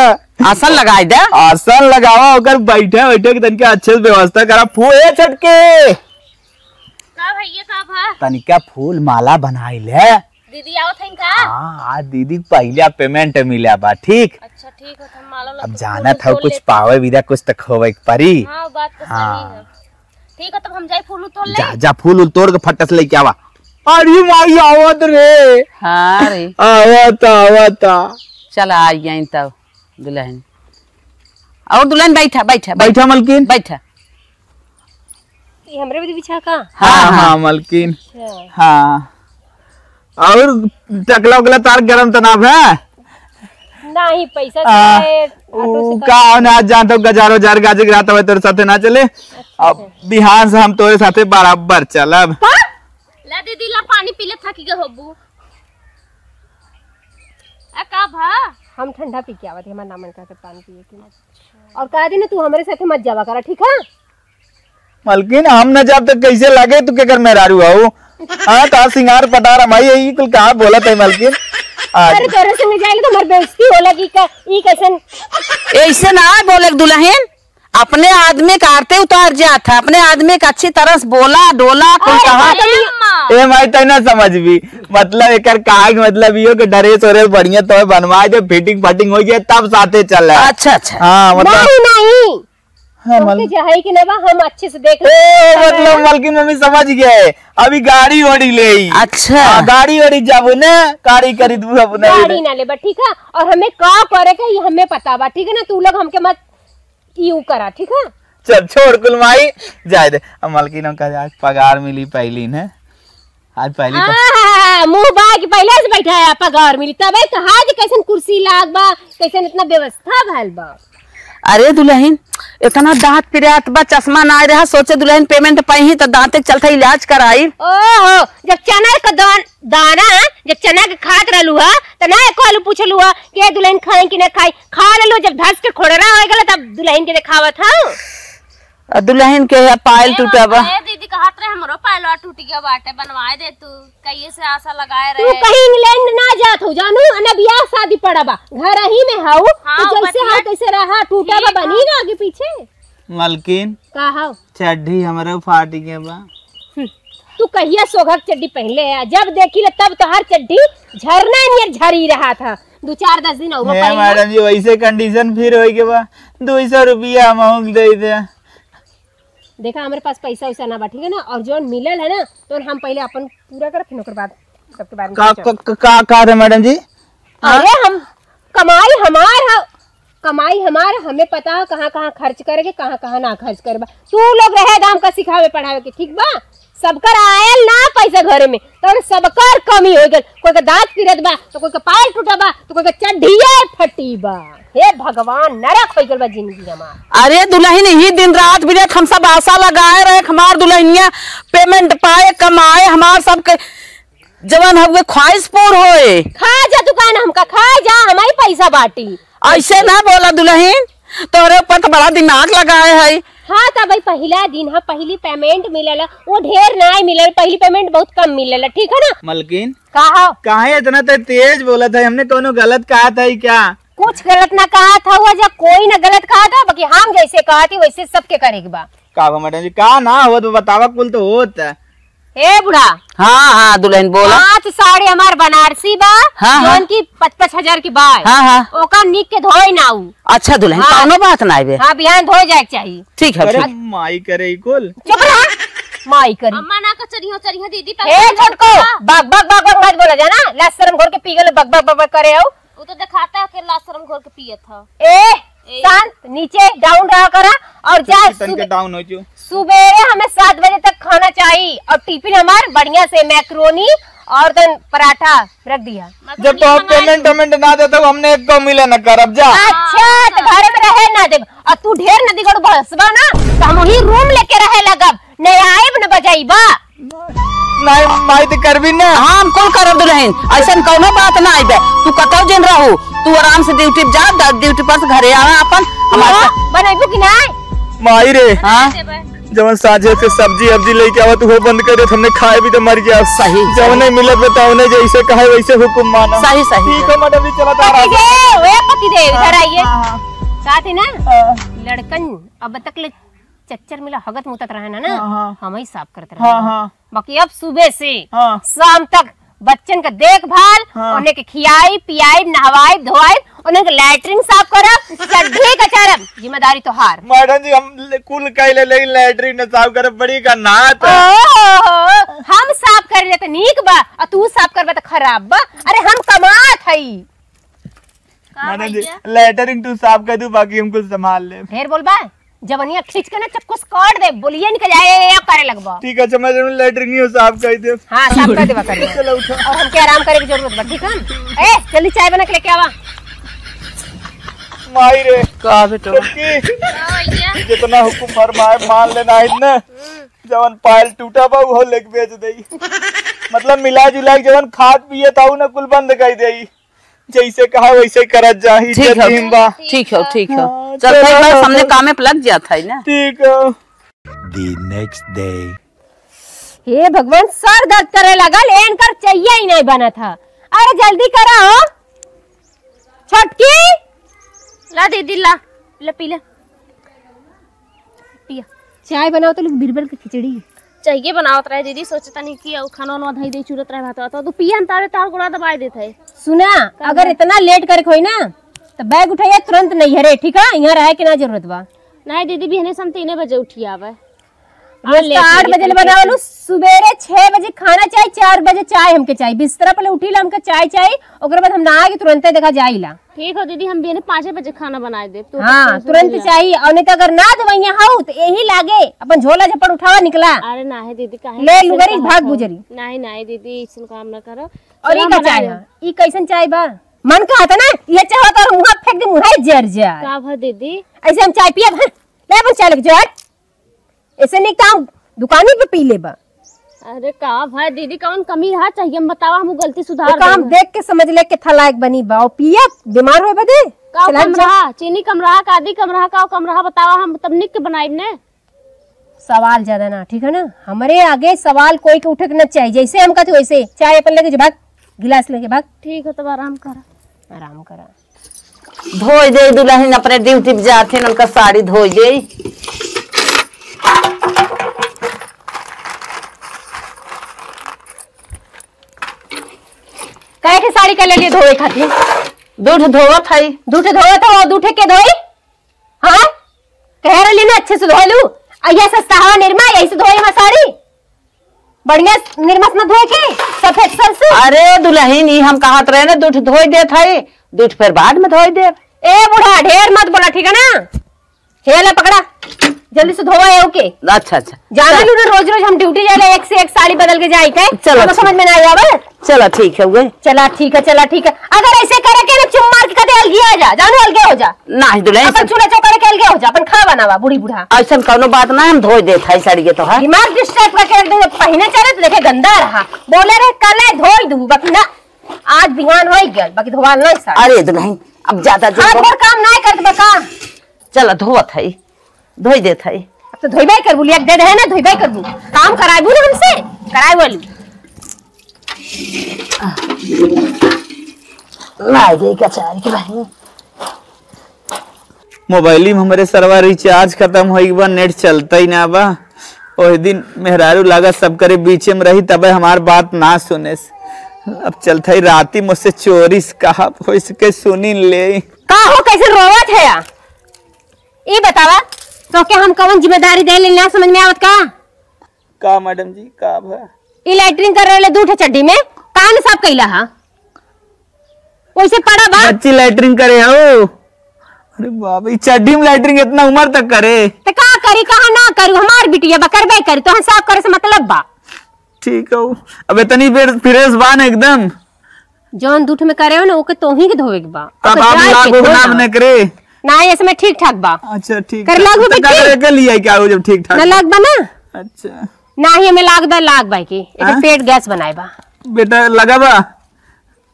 आसन लगाए दे। आसन लगावा, ओकर बैठे बैठे के तनिका अच्छे से व्यवस्था करा। फू-, ए छोटके। का भैया, का भा? तनिका फूल माला बनाई ले। दीदी आवत हईन का? हाँ, आज दीदी के पहिला payment मिला बा, ठीक? अच्छा, ठीक हो, तो हम माला अब जानत हौ, कुछ पावे बिदा कुछ तो खोवे के परी। हाँ, बात तो सही है। ठीक है, तब हम जाई फूल उल तोड़ ले। जा, जा, फूल उल तोड़ के फट्टा से लेके आवा। अरे माई, आवत रे। हाँ रे। आवत, आवत। चल, आ गई तब दुल्हन। और दुल्हन, बैठा, बैठा, बैठा, मलकिन। बैठा। ये हमरे भी बिछा का? हाँ, हाँ, हाँ। हाँ, मलकिन। अच्छा। हाँ। और टकला उकला तार गरम तनाव है? नहीं, पैसा आ, से ऑटो से ऊ कर का ना जानत हो, गजार वजार गाजे के रात हवे तोरे साथे ना चले। अच्छा, अब अच्छा। बिहान से हम तोरे साथे बराबर चलब। का? ला दीदी, ला पानी पी ले, थकी गए होबू। आ का भा? हम ठंडा पी के आवत, हमार नामन का के पानी पिए के। और कह दी ना, तू हमरे साथे मत जावा करा, ठीक है? मलकिन, हम न जाब त कैसे लागे? तू केकर मेहरारू हऊ? हाँ, का सिंगार पटार हमाई है, ई कुल का बोलत है मलकिन? आज अरे, तोरे संगे जाइले तो हमार बेइज्जती होला कि का, ई कैसन? ऐसे ना बोले दुल्हन, अपने आदमी का आरते उतार जात है, अपने आदमी का अच्छी तरह से बोला, डोला, कुल अरे, कहा। अरे अम्मा। ए माई, तै ना समझबी, मतलब एकर कहा के मतलब इहो कि ड्रेस ओरेस बढ़िया तो बनवा दे, fitting फटिंग हो जाए तब साथे चले। अच्छा, अच्छा। हाँ, मतलब नहीं, नहीं। हाँ, तुमके मल- जहई के ना बा, हम अच्छे से देख ए, लेब। मतलब मलकिन मम्मी समझ गए, अभी गाड़ी ओड़ी लेई। अच्छा। हाँ, गाड़ी ओड़ी जाबो ना, गाड़ी खरीदबो अपना। गाड़ी ना लेबा, ठीक है? और हमें का करे के, ये हमें पता बा, ठीक है ना? तू लोग हमके मत ई ऊ करा, ठीक है? चल, छोड़ कुल माई, जाए दे। अब मलकिन हम कहे, आज पगार मिली पहली ने, आज पहली प- हाँ, मुंह बाय के पहले से बैठा है, पगार मिली तबे कहा जे कैसन कुर्सी लाग बा, कैसन इतना व्यवस्था भइल बा। अरे दुलहिन, इतना दांत पिरात बा, चश्मा नाय रहा, सोचे दुलहिन payment पाई ही तो दांते के चलते इलाज कराई। ओहो, जब चना के दान-, दाना, जब चना के खात रहलू हा, त ना एको आलू पूछलू हा, के दुलहिन खाई कि ना खाई? खा लेलू, जब धस के खोड़रा हो गल, तब दुलहिन के देखावत हा। आ दुलहिन के है पायल टूटा बा। ए दीदी, कहत रहे हमरो पायलवा टूट गया बाटे, बनवाए दे तू। कहिए से आशा लगाए तू रहे। कहीं इंग्लैंड ना जात हो जानू, ना बियाह शादी पड़ा बा, घर ही में हऊ। हाँ, तो जैसे बतिया हो तैसे रहा, टूटा बा ठीक बा। बनी ना आगे पीछे। मलकिन, का हऊ? चड्ढी हमरे फाट गए बा। हम्म, तू कहिया सोघक चड्ढी पहनले है? जब देखी ले तब तोहार चड्ढी झरना नियर झरी रहा था। दो चार दस दिन और हे पहन ले। मैडम जी, वैसे condition फिर होई के बा, दो सौ रुपया महंग दे दे। देखा, हमरे पास पैसा वैसा ना बा, ठीक है ना? और जौन मिलल है ना, तो हम पहले अपन पूरा कर, फिर ओकर बाद सबके बारे में का, सोचब। का, का, का, का रे मैडम जी? हाँ? अरे, हम कमाई हमार ह, कमाई हमार, हमें पता है कहाँ कहाँ खर्च करे के, कहाँ कहाँ ना खर्च करे बा। तू लोग रहे दा हमका सिखावे पढ़ावे के, ठीक बा? सबकर आयल ना पैसा घरे में, तो सबकर कमी हो गल। कोई के दांत पिरत बा, तो कोई के पायल टूटा बा, तो कोई के चड्ढिया फटी बा। हे भगवान, नरक हो गल बा जिंदगी हमार। अरे दुलहिन, यही दिन रात बिरात हम सब आशा लगाए रहे, हमार दुलहिनिया payment पाए, कमाए, हमार सबके जवन हउए ख्वाहिश पूर होए। खा जा दुकान हमका, खा जा, हमारी पैसा बाटी। ऐसे ना बोला दुलहिन, तोरे ऊपर तो बड़ा दिमाग लगाए है। हाँ, तब भाई पहिला दिन है, पहली payment मिलेला, वो ढेर ना मिलेला, पहली payment बहुत कम मिलेला, ठीक है ना? मलकिन, का हो? काहे इतना ते तेज बोलत है? हमने कौनो गलत कहा था ही क्या? कुछ गलत ना कहा था हुआ, जब कोई ना गलत कहा था, बाकी हम जैसे कहा थी वैसे सबके करे के बा। का बा मैडम जी, का ना होत बा, बतावा, कुल तो होत है। ए बुढ़ा। हाँ, हाँ, दुलहिन बोला। पांच साड़ी हमार बनारसी बा, हाँ, हाँ। जौन की पाँच पाँच हजार की बा। हाँ, हाँ। ओका निक के धोई ना ऊ। अच्छा दुलहिन, हाँ। कौनो बात ना आइबे। हाँ, बिहान धोए जाए के चाही। ठीक है, अरे ठीक। माई करे ई कुल। चुप रहा। माई करी। अम्मा ना का चढ़ियो, चढ़ियो दीदी, ए, छोटको, बक, बक, बक, बक मत बोला जाना। लाज शर्म घोर के पी गल, बक, बक, बक, बक करे हो। वो तो दिखाता है कि लाज शर्म घोर के पियत ह। ए, ए। शांत, नीचे down रहा करा और जा। तन के सुबह, down हो जो। सुबेरे हमें सात बजे तक खाना चाहिए और टिफिन हमार बढ़िया से मैक्रोनी और तन पराठा रख दिया। जब तो हम payment वेमेंट ना देता, हमने एक को मिले न करब जा। अच्छा, तो घर में रहे ना देब। और तू ढेर न दिगड़ बसबा ना, तो हम वही रूम लेके रहे लगब, न आइब न बजाइबा। नहीं, माई तो करबी ना। हाँ, हम कुल करब दुलहिन, ऐसन कौनो बात ना आइबे। तू कतौ जिन रहू, तू आराम से ड्यूटी पे जा, ड-, ड्यूटी पर से घरे आवा अपन, हमारे हाँ, साथ। बनैबू कि नहीं? माई रे, हाँ? जवन साँझे से सब्जी अब्जी लेके आवत, वो बंद कर दे, हमने खाए भी तो मर गया। सही, जवन सही। नहीं मिलत बताओ, नहीं जैसे कहे वैसे हुकुम माना। सही, सही। ठीक है मैडम जी, चला तो पति आराम से। देव, ए पति देव, इधर हाँ, आइए। हाँ, हाँ। साथ ही ना, हाँ। लड़कन अब तक ले चच्चर मिला हगत मुतत रहे ना, ना, हाँ, हाँ। हम ही साफ करत रहे हाँ, ना। हाँ। बाकी अब सुबह से हाँ। शाम तक बच्चन का देखभाल, हाँ। उन्हें के खियाई, पियाई, नहवाई, धोवाई, उन्हें के लैट्रिन साफ करब, चड्ढी कचारब, जिम्मेदारी तोहार। मैडम जी, हम ले-, कुल कैले, लेकिन लैट्रिन न साफ करब, बड़ी का नात। ओहो, हम साफ कर ले त नीक बा, और तू साफ करबा त खराब बा। अरे हम कमात हई। का मैडम जी, भैया? लैट्रिन तू साफ कर दू, बाकी हम कुल संभाल ले। ढेर बोलबा? जवनिया खींच के ना चक्कू से काट दे, बोलिए निकल जाए, ए, ए, ए, करे लगबो। ठीक है, अच्छा, मैं जरूर लैट्रिन ही साफ कर दे। हाँ, साफ कर देबा, कर देबा। चलो, उठो। और हमके आराम करे की जरूरत बा, ठीक है? ए, जल्दी चाय बना के लेके आवा। माई रे। का बेटो? छोटकी, हाँ, भैया। जितना हुकुम फरमाए, मान लेना है ना। जवन पायल टूटा बा, वो लेके बेच देई। मतलब, मिला जुला के जवन खात पिए था, उ ना कुल बंद कर देई। जैसे कहा वैसे करत जाही, ठीक है, जतीम बा। ठीक है, ठीक है। हाँ, चल, चलो, भाई, बस हमने चलो। कामे पे लग जात है ना। ठीक है। The next day। हे भगवान, सर दर्द करे लगल, एनकर चइया ही नहीं बनत ह। अरे जल्दी करा हो। छोटकी। ला दीदी, ला, ले पी ले। पिया। चाय बनाओ तो लोग बीरबल के खिचड़ी। चाहिए बनावत रहे दीदी, सोचत तनी कि उ खाना वाना धई दे, चूरत रहे भात, तो तू पिया न तारे तार गोड़ा दबाए देत है। सुना, का अगर बा? इतना लेट करे के होई ना, तो बैग उठाइए तुरंत नैहरे, ठीक है? यहाँ रहे के ना जरूरत बा। नहीं दीदी, बिहने से हम तीने बजे उठी आवे। रोज तो आठ बजे ले बनावलू, सुबेरे छह बजे खाना चाही, चार बजे चाय हमके चाही, बिस्तरा पर उठी ला हमके चाय चाही, ओकरे बाद हम नहा के तुरंते देखा जाई ला। ठीक हो दीदी, हम बिहने पाँचे बजे खाना बनाए देब। हाँ, तुरंत चाही, और नहीं तो अगर ना देवैया हो तो यही लागे अपन झोला झपड़ उठावा निकला। अरे ना है दीदी, काहे ले ऐसे लुगरी कहा भाग हो? गुजरी। नहीं नहीं दीदी, ऐसन काम ना करो। और चलो ये का हम चाय बनाए है? ई कैसन चाय बा? मन कहता ना, ये चाय होता और मुँह फेंक दे, मुँह जर जाए। का भा दीदी? ऐसे हम चाय पियब, हट, ले अपन चाय लेके जो, हट। ऐसे नहीं काम, दुकानी पे पी लेबा। अरे का भाई दीदी, कौन कमी रहा चाहिए हम बतावा, हम गलती सुधार ओका हम देब। देख के समझ ले के था लायक बनी बा, और पिया बीमार होए बदे। का चला कम जा। रहा, चीनी कम रहा, का आदि कम रहा, का कम रहा बतावा, हम तब निक के बनाइब ने। सवाल ज्यादा ना, ठीक है ना? हमरे आगे सवाल कोई के उठे के ना चाहिए, जैसे हम कहते वैसे। चाय अपन लेके जो भाग, गिलास लेके भाग। ठीक है, तब आराम कर। आराम करा। धोई दे दुल्हन, अपने ड्यूटी पे जात है, उनका साड़ी धोई दे। काहे के साड़ी का ले लिए धोए खातिर? दूठ धोवत है। दूठ धोवत हो, दूठ के धोई? हाँ, कह रही ना अच्छे से धो लू। अइया सस्ता हवा निरमा, यही से धोई मैं साड़ी। बढ़िया निरमा से न धोए के, सफेद सर से। अरे दुल्हन, ई हम कहत रहे ना, दूठ धोई देत है, दूठ फिर बाद में धोई देब। ए बूढ़ा, ढेर मत बोला, ठीक है ना? हे ला पकड़ा, जल्दी से धोवा है, ओके। अच्छा, अच्छा। जाना चल। लू ना, रोज रोज हम ड्यूटी जाले, एक से एक साड़ी बदल के जाई के। चलो, हमको ठीक। समझ में ना आवे। चला ठीक है, उगे। चला ठीक है, चला ठीक है। अगर ऐसे करे के ना चुम मार के कते अलगिया जा, जानो अलगे हो जा। नाही दुल्हन, अपन ऐसन चूल्हा चौका के अलगे हो जा, अपन खाना बनावा, बूढ़ी बूढ़ा। ऐसन कौनो बात ना, हम धोई देत है साड़ी के तो है। दिमाग डिस्टर्ब करके रख देंगे, पहिने चले तो देखे गंदा रहा। बोले रहे कल धोई दू, बाकी ना, आज बिहान हो गया, बाकी धोवाल नहीं साड़ी। अरे दुल्हन, अब ज्यादा जो हाथ भर काम ना करत बा का? चला धोवत है। धोई देत है। अब तो धोइबे करबू, लिया के दे दे है ना, धोइबे करबू। काम कराइबू ना हमसे, कराए वाली। ला दे का चार के भाई। मोबाइल में हमरे सरवा रिचार्ज खतम होई बा, नेट चलता ही ना बा। ओह दिन मेहरारू लागा सब करे बीचे में रही, तबे हमार बात ना सुनेस। अब चलत है राती मुझसे चोरी से कहा, हो सके सुनी ले। का हो, कैसे रोवत है या? ई बतावा, तो क्या हम कवन जिम्मेदारी दे लेना, समझ में आवत का? का मैडम जी, का भा? ई लैट्रिन कर रहे दू ठे चड्डी में, काहे न साफ कैला हा? वैसे पड़ा बा। बच्ची लैट्रिन करे हो? अरे बाप, ई चड्डी में लैट्रिन इतना उम्र तक करे? तो का करी, कहा ना करू, हमार बिटिया बा, करबे करी, तो हम साफ करे से मतलब बा। ठीक हो, अब इतनी बेर फ्रेश बा ना एकदम। जौन दूठ में करे हो ना, ओके तोही के धोवे के बा। तब ओके आप जाए लाग के उग धो ना ना। बने करे। ना, इसमें ठीक ठाक बा। अच्छा, ठीक कर ठाक। लाग तो बे का की? करे के लिए क्या हो जब ठीक ठाक ना बा? लाग बा ना? अच्छा। ना ही हमें लाग बा, लाग बा की। एकर हाँ? पेट गैस बनाए बा। बेटा, लगा बा?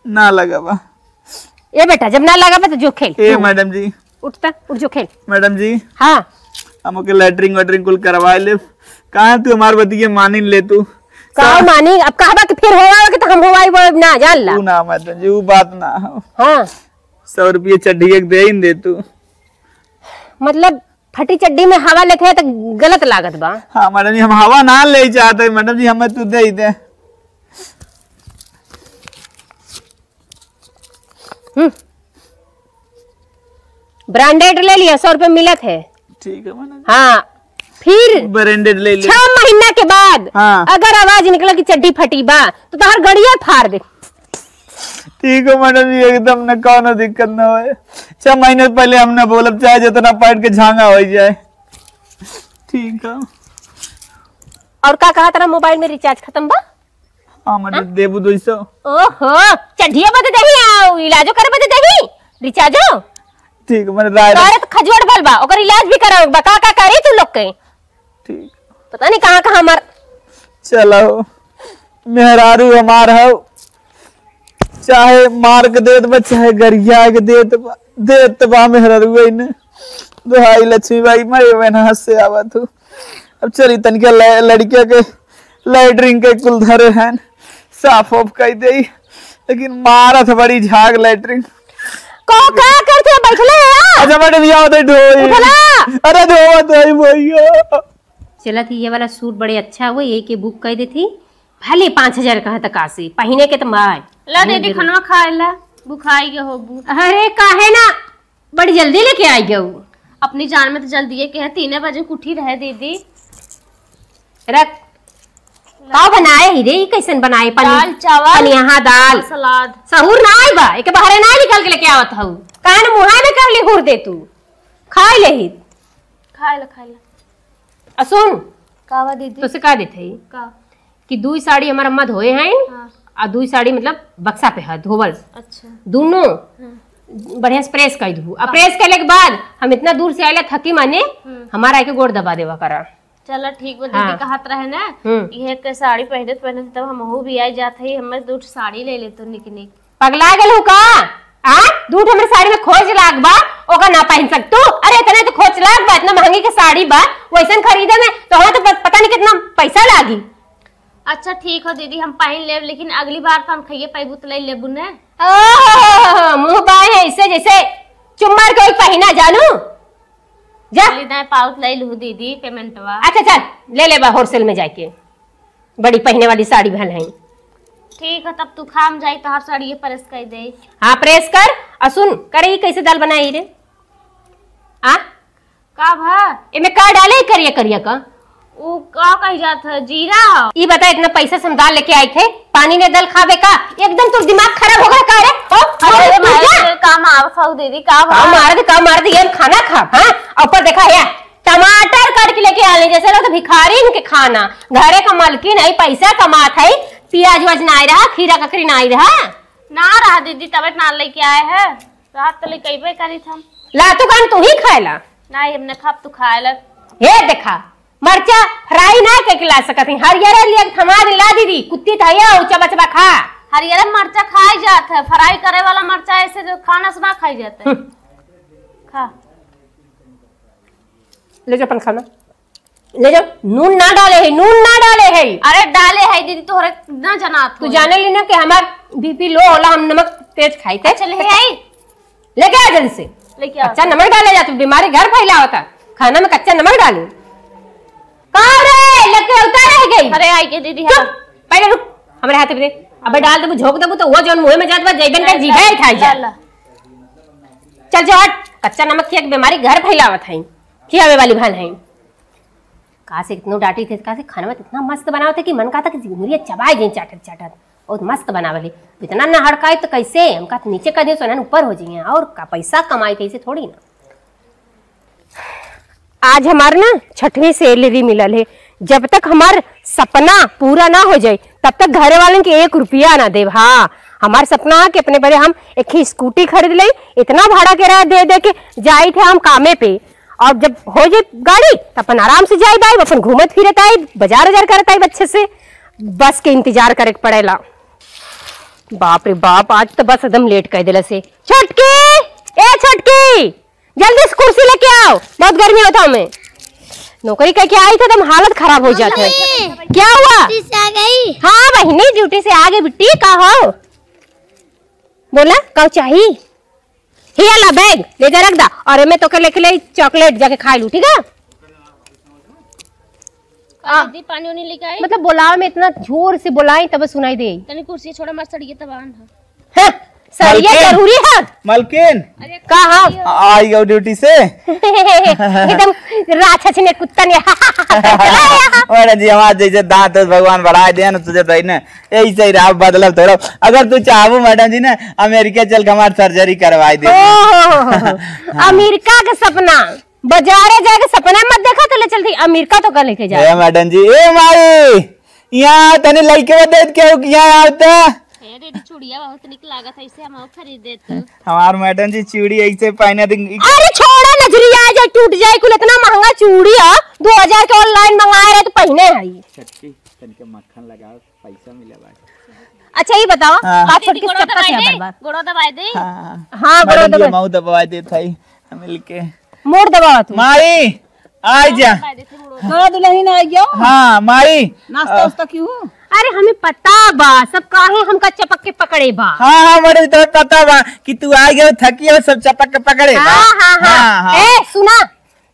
ना लगा बा। ए बेटा, जब ना लगा बा तो जो खेल। ए तू। मैडम जी। उठता, उठ जो खेल। मैडम जी। हाँ। हम ओके लैट्रिन वैट्रिन कुल करवा ले। कहाँ तू हमार बतिये मानिन ले तू? का सा- मानी? अब कहबा कि फिर होवा के तो हम होवाई वो ना जान ला। ऊ ना मैडम जी, ऊ बात ना हो। हाँ। सौ रुपये चड्ढी एक दे ही दे तू। मतलब फटी चड्ढी में हवा लेते हैं तो गलत लागत बा। हाँ मैडम जी, हम हवा ना ले चाहते मैडम जी, हमें तू दे ही दे। हम्म। ब्रांडेड ले लिया, सौ रुपये मिलत है। ठीक है मैडम। हाँ, फिर ब्रांडेड ले लिया। छह महीना के बाद हाँ। अगर आवाज निकला कि चड्ढी फटी बा, तो तोहर गड़िया फाड़ दे। ठीक हो मैडम जी, एकदम न कौनो दिक्कत न होए। छह महीने पहले हमने बोलब, चाहे जितना पैंट के झांगा हो जाए। ठीक है। और का कहा, तेरा मोबाइल में रिचार्ज खत्म बा? हाँ, मैडम, हाँ? देबू दो सौ। ओहो, चड्ढिया बदे देही, आओ, इलाजो करे बदे देही, रिचार्जो। ठीक, मैंने राय तोरे तो खजुआड़ बल बा, ओकर इलाज भी करावे बा, का, का करी तू लोग के? ठीक। पता नहीं कहाँ, कहाँ मर। चलो, मेहरारू हमार हौ, चाहे मार के देत बा, चाहे गरिया के देत बा, देत बा मेहरारू ने। दुहाई लक्ष्मी बाई, मैं ये मेहनत से आवत हूँ। अब चली तनिका ल-, लड़किया के लैट्रिन के कुल धरे हैं, साफ ओफ कई देई, लेकिन मारत बड़ी झाग लैट्रिन। को का करते बैठले है? अच्छा मैडम, ये आवत है ढोई। उठला। अरे धोवा धोई भैया। चलत ही ये वाला सूट बड़े अच्छा हुए, यही के बुक कर देती, भले पाँच हजार कहा तक आसे, पहिने के तो माय। ला दीदी, खाना खाए ला, बुखाई के होबू। अरे काहे ना, बड़ी जल्दी लेके आई गऊ। अपनी जान में तो जल्दी है, कहे तीने बजे के उठी रहे दीदी। रख। का बनाए ही रे, ई कैसन बनाए? पनीर, दाल, चावल पनियाहा दाल। और सलाद। सहूर ना आई बा, एके बहरे ना निकाल के लेके आवत हऊ। कान मुहा में कर ली हुर दे तू। खाए ले ही। खाए ले, खाए ले। आ सुन, का बा दीदी? तोसे का देत हई? का? कि दुई साड़ी हमार अम्मा धोए हैं, हाँ। आ दुई साड़ी मतलब बक्सा पे है धोवल। अच्छा। दोनों हाँ। बढ़िया से प्रेस कर दू। आ हाँ। प्रेस करले के बाद हम इतना दूर से आइला थकी माने, हम्म। हमारा आके गोड़ दबा देवा करा। चला ठीक बा, हाँ। दीदी कहत रहे ना, हम्म। इहे के साड़ी पहनत पहनत तब हमहू भी आ जात हई, हमें दू ठो साड़ी ले ले तो निक निक। पगला गेल हूँ का? आ? दू ठो हमरे साड़ी में खोज लाग बा, ओका ना पहन सकतू? अरे इतना तो खोज लाग बा, इतना महंगी के साड़ी बा, वैसन खरीदे में तो हमें तो प-, पता नहीं कितना पैसा लागी। अच्छा ठीक हो दीदी, हम पहन लेब, लेकिन अगली बार तो हम खाइए पैबू तो ले लेबू ने। ओहो, मुंह बाए है इससे जैसे चुम्मार के कोई पहिना जानू। जा। ले दाए पाउत ले लू दीदी पेमेंटवा। अच्छा चल, ले लेबा होलसेल में जाके। बड़ी पहने वाली साड़ी भल है। ठीक है, तब तू खाम जाई तो हर साड़ी ये प्रेस कर दे। हाँ, प्रेस कर। आ सुन, करे ई कैसे दाल बनाई रे? आ? का भा? एमे का डाले करिया करिया का? उ का कही जात है? जीरा ह। ई बता, इतना पैसा से हम दाल लेके आई थे, पानी ने दाल खावे का? एकदम तोर दिमाग खराब हो गया का रे? हो? अरे हो, मारे जा। से काम आवत हऊ दीदी, का भा? का मार दे, का मार दे, ये हम खाना खा, हाँ? और ऊपर देखा है, टमाटर काट के लेके आले, जैसे लगता भिखारी इनके खाना। घरे का मलकिन है, पैसा कमात है, प्याज व्याज नाई रहा, खीरा ककरी नाई रहा। ना रहा दीदी, तबे ना लेके आए हैं, रात तो लेके अइबे करी था। ला तू कान तू ही खाए ला। नहीं, हमने खाब तू खाए ला। हे देखा, मरचा फ्राई ना करके ला सकत ही, हरियर लिया के थमा दे ला दीदी, कुत्ती था ये, चबा चबा खा। हरियर मरचा खाई जात है, फ्राई करे वाला मरचा ऐसे जो खाना से ना खाई जाता है। हम्म। खा। ले जा अपन खाना, ले जा। नून ना डाले है, नून ना डाले है। अरे डाले है दीदी, तोहरे ना जनात तू होई। जाने ली ना कि हमार बीपी लो होला, हम नमक तेज खाई थे। अच्छा, ले आई। लेके आ जल्दी से। लेके आ। कच्चा नमक डाले जा, तू बीमारी घर फैलावता। खाना में कच्चा नमक डालू। का रे, लेके उतार रह गई। अरे आई के दीदी, चुप, हाँ। पहले रुक, हमारे हाथ पे दे। अब डाल देबू, झोंक देबू तो वो जौन मुंह में जात बा, जैबन का ला, जीभे ला, उठाई ला, जा। ला। चल जो हट, कच्चा नमक खिया के बीमारी घर फैलावत है, खियावे वाली भल है। का से इतनो डांटी थे, का से खाना में इतना मस्त बनावत है कि मन कहता कि मुरिया चबाए जाए चाटत चाटत। बहुत मस्त बनावल है, इतना ना हड़काए तो कैसे? हम कहते नीचे कर दिए, सोना ऊपर हो जाइए, और का पैसा कमाई थे, ऐसे थोड़ी ना। आज हमार ना छठवीं सैलरी मिलल है। जब तक हमार सपना पूरा ना हो जाए, तब तक घरे वालन के एक रुपया ना देब। हाँ, हमार सपना है कि अपने बरे हम एक ही स्कूटी खरीद लेई। इतना भाड़ा किराया दे दे के जाई थे हम कामे पे, और जब हो जाए गाड़ी तो अपन आराम से जाई बाई, अपन घूमत फिरत आई, बाजार उजार करत आई अच्छे से। बस के इंतजार करे के पड़ेला। बाप रे बाप, आज तो बस एकदम लेट कर देला से। छोटकी, ए छोटकी, जल्दी से कुर्सी लेके आओ, बहुत गर्मी होता हमें। नौकरी करके आई थे, एकदम हालत खराब हो जात है। मम्मी, क्या हुआ? ड्यूटी से आ गई। हाँ बहिनी, ड्यूटी से आ गई बिट्टी। का हो, बोला का चाही? हिया ला बैग, ले जा रख दा। और एमे तोके लेके ले चॉकलेट, जाके खा लू, ठीक है? का दीदी, पानी उनी लेके आई? मतलब बोलावे में इतना जोर से बोलाई तब सुनाई दे। तनी कुर्सी छोड़ा, मार सड़िए तब आन। हाँ, सड़िया मलकिन, जरूरी है। मलकिन। अरे का हो? आई गयो ड्यूटी से। एकदम राक्षस ने कुत्ता ने। मैडम जी, हमार जैसे दांत भगवान बढ़ाए दे ना, तुझे तो ही ना, यही सही रहा, बदलब तो रहो। अगर तू चाहबू मैडम जी ना, अमेरिका चल के हमार सर्जरी करवाई दे। ओ हो हो हो हो। हाँ। अमेरिका के सपना, बाजारे जाए के सपना मत देखा, तो ले चलती अमेरिका तो का लेके जाए। ए मैडम जी, ए माई, यहाँ तने लइके देख के हो कि यहाँ आवता। हे दीदी, चूड़िया बहुत निक लागत है, इसे हम और खरीद देत। हमार मैडम जी चूड़ी ऐसे पहने दिन। अरे छोड़ा, नजरिया आ जाए, टूट जाए, कुल इतना महंगा चूड़ी है, दो हजार के ऑनलाइन मंगाए रहे तो पहने है। छोटकी, तनिके मक्खन लगाओ, पैसा मिले बा। अच्छा, ये बताओ, हाँ। का दीदी, छोटकी गोड़वा चक्का दबाई से दे, बर्बाद? गोड़वा दबाई दे। हाँ, हाँ, गोड़वा मैडम जी, दबाई। मऊ दबाई देत है, मिलके। मोड़ दबावा तू। माई, आ जा। हाँ, दुल्हन आ गयो। हाँ, माई। नाश्ता आ। उस्ता क्यों? अरे, हमें पता बा, सब काहे हमका चपक के पकड़े बा। हाँ, हाँ, मैडम, तुम्हें पता बा कि तू आ गयो, थकी हो, सब चपक के पकड़े बा। हाँ, हाँ, हाँ। हाँ, हाँ। ए, सुना,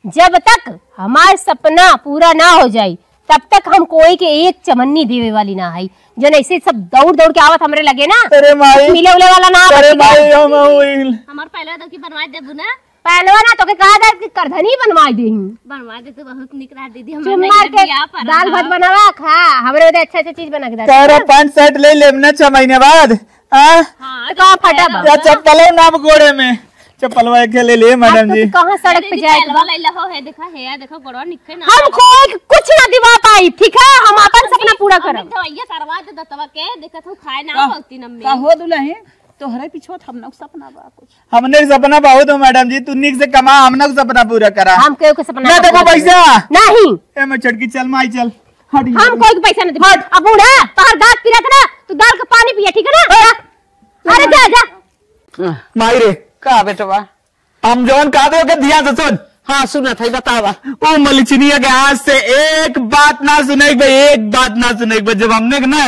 जब तक हमार सपना पूरा ना हो जाई, तब तक हम कोई के एक चमन्नी देवे वाली ना है। जौन ऐसे सब दौड़ दौड़ के आवत हमरे लगे ना, अरे माई। मिले उले वाला ना अरे बची बा। माई, हम, हम, हमार पहले तो की बनवा देबू ना। पहलवा ना तोके कहा जाए कि करधनी बनवाई देही। बनवा दे तो बहुत निक रहा दीदी, हमरा चुम्मा नहीं के बियाह पर दाल रहा। भात बनावा खा, हमरे बदे अच्छा अच्छा चीज बना के दे। तेरा पैंट शर्ट ले लेब ना छह महीने बाद। हाँ? हाँ, तो कहाँ फटा बा? या चप्पलो ना अब गोड़े में। चप्पलवा एक ले लिए मैडम जी। कहाँ सड़क पे जाए चलवा ले लहो है, देखा है, देखो गोड़वा निक्के ना। हम कोई कुछ ना दिवा पाई, ठीक है? हम अपन सपना पूरा करब। दवाइया करवा दे दतवा के, देखा तू खाए ना का-, होती नम्मी। का हो दुल्हन? तोहरे पीछे हम लोग सपना बा कुछ। हमने सपना बहुत हो मैडम जी, तू निक से कमा, हम लोग सपना पूरा करा। हम केहू के सपना ना पूरा देबो पैसा। नहीं। ए मैं छोटकी चल माई चल। हट हम कोई के पैसा नहीं देबो। हट। अब बूढ़ा, तोहर दांत पिरात ना, तू दाल का पानी पिया, ठीक है ना? अरे जा, जा। माई रे। का बेटवा? हम जौन कहा दे ओके ध्यान से सुन। हाँ, सुनत है, बतावा। ओ मलिचनिया के आज से एक बात ना सुने के बा, एक बात ना सुने के बा। जब हमने के ना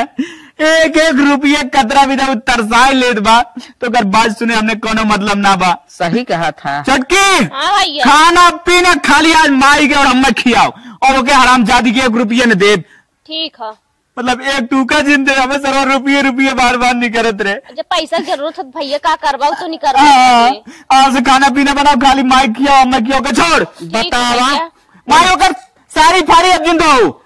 एक एक रुपया कतरा भी ना उ तरसाए लेत बा, तो ओकर बात सुने हमने कोनो मतलब ना बा। सही कहा था। छोटकी, हाँ भैया। खाना पीना खाली आज माई के और हमें खियाओ, और ओके हरामजादी के एक रुपया न देब। ठीक है। मतलब एक टूका जिन दे, हमें सरवा रुपये रुपये बार बार नहीं करत रहे। जब पैसा के जरूरत है भैया, का करवाऊ तो नहीं करवाऊ हाँ, तुमने। आज से खाना पीना बनाओ, खाली माई खियाओ, हमें खियाओ के छोड़। ठीक है बतावा। भैया। माई ओकर सारी फारी अब जिन दो।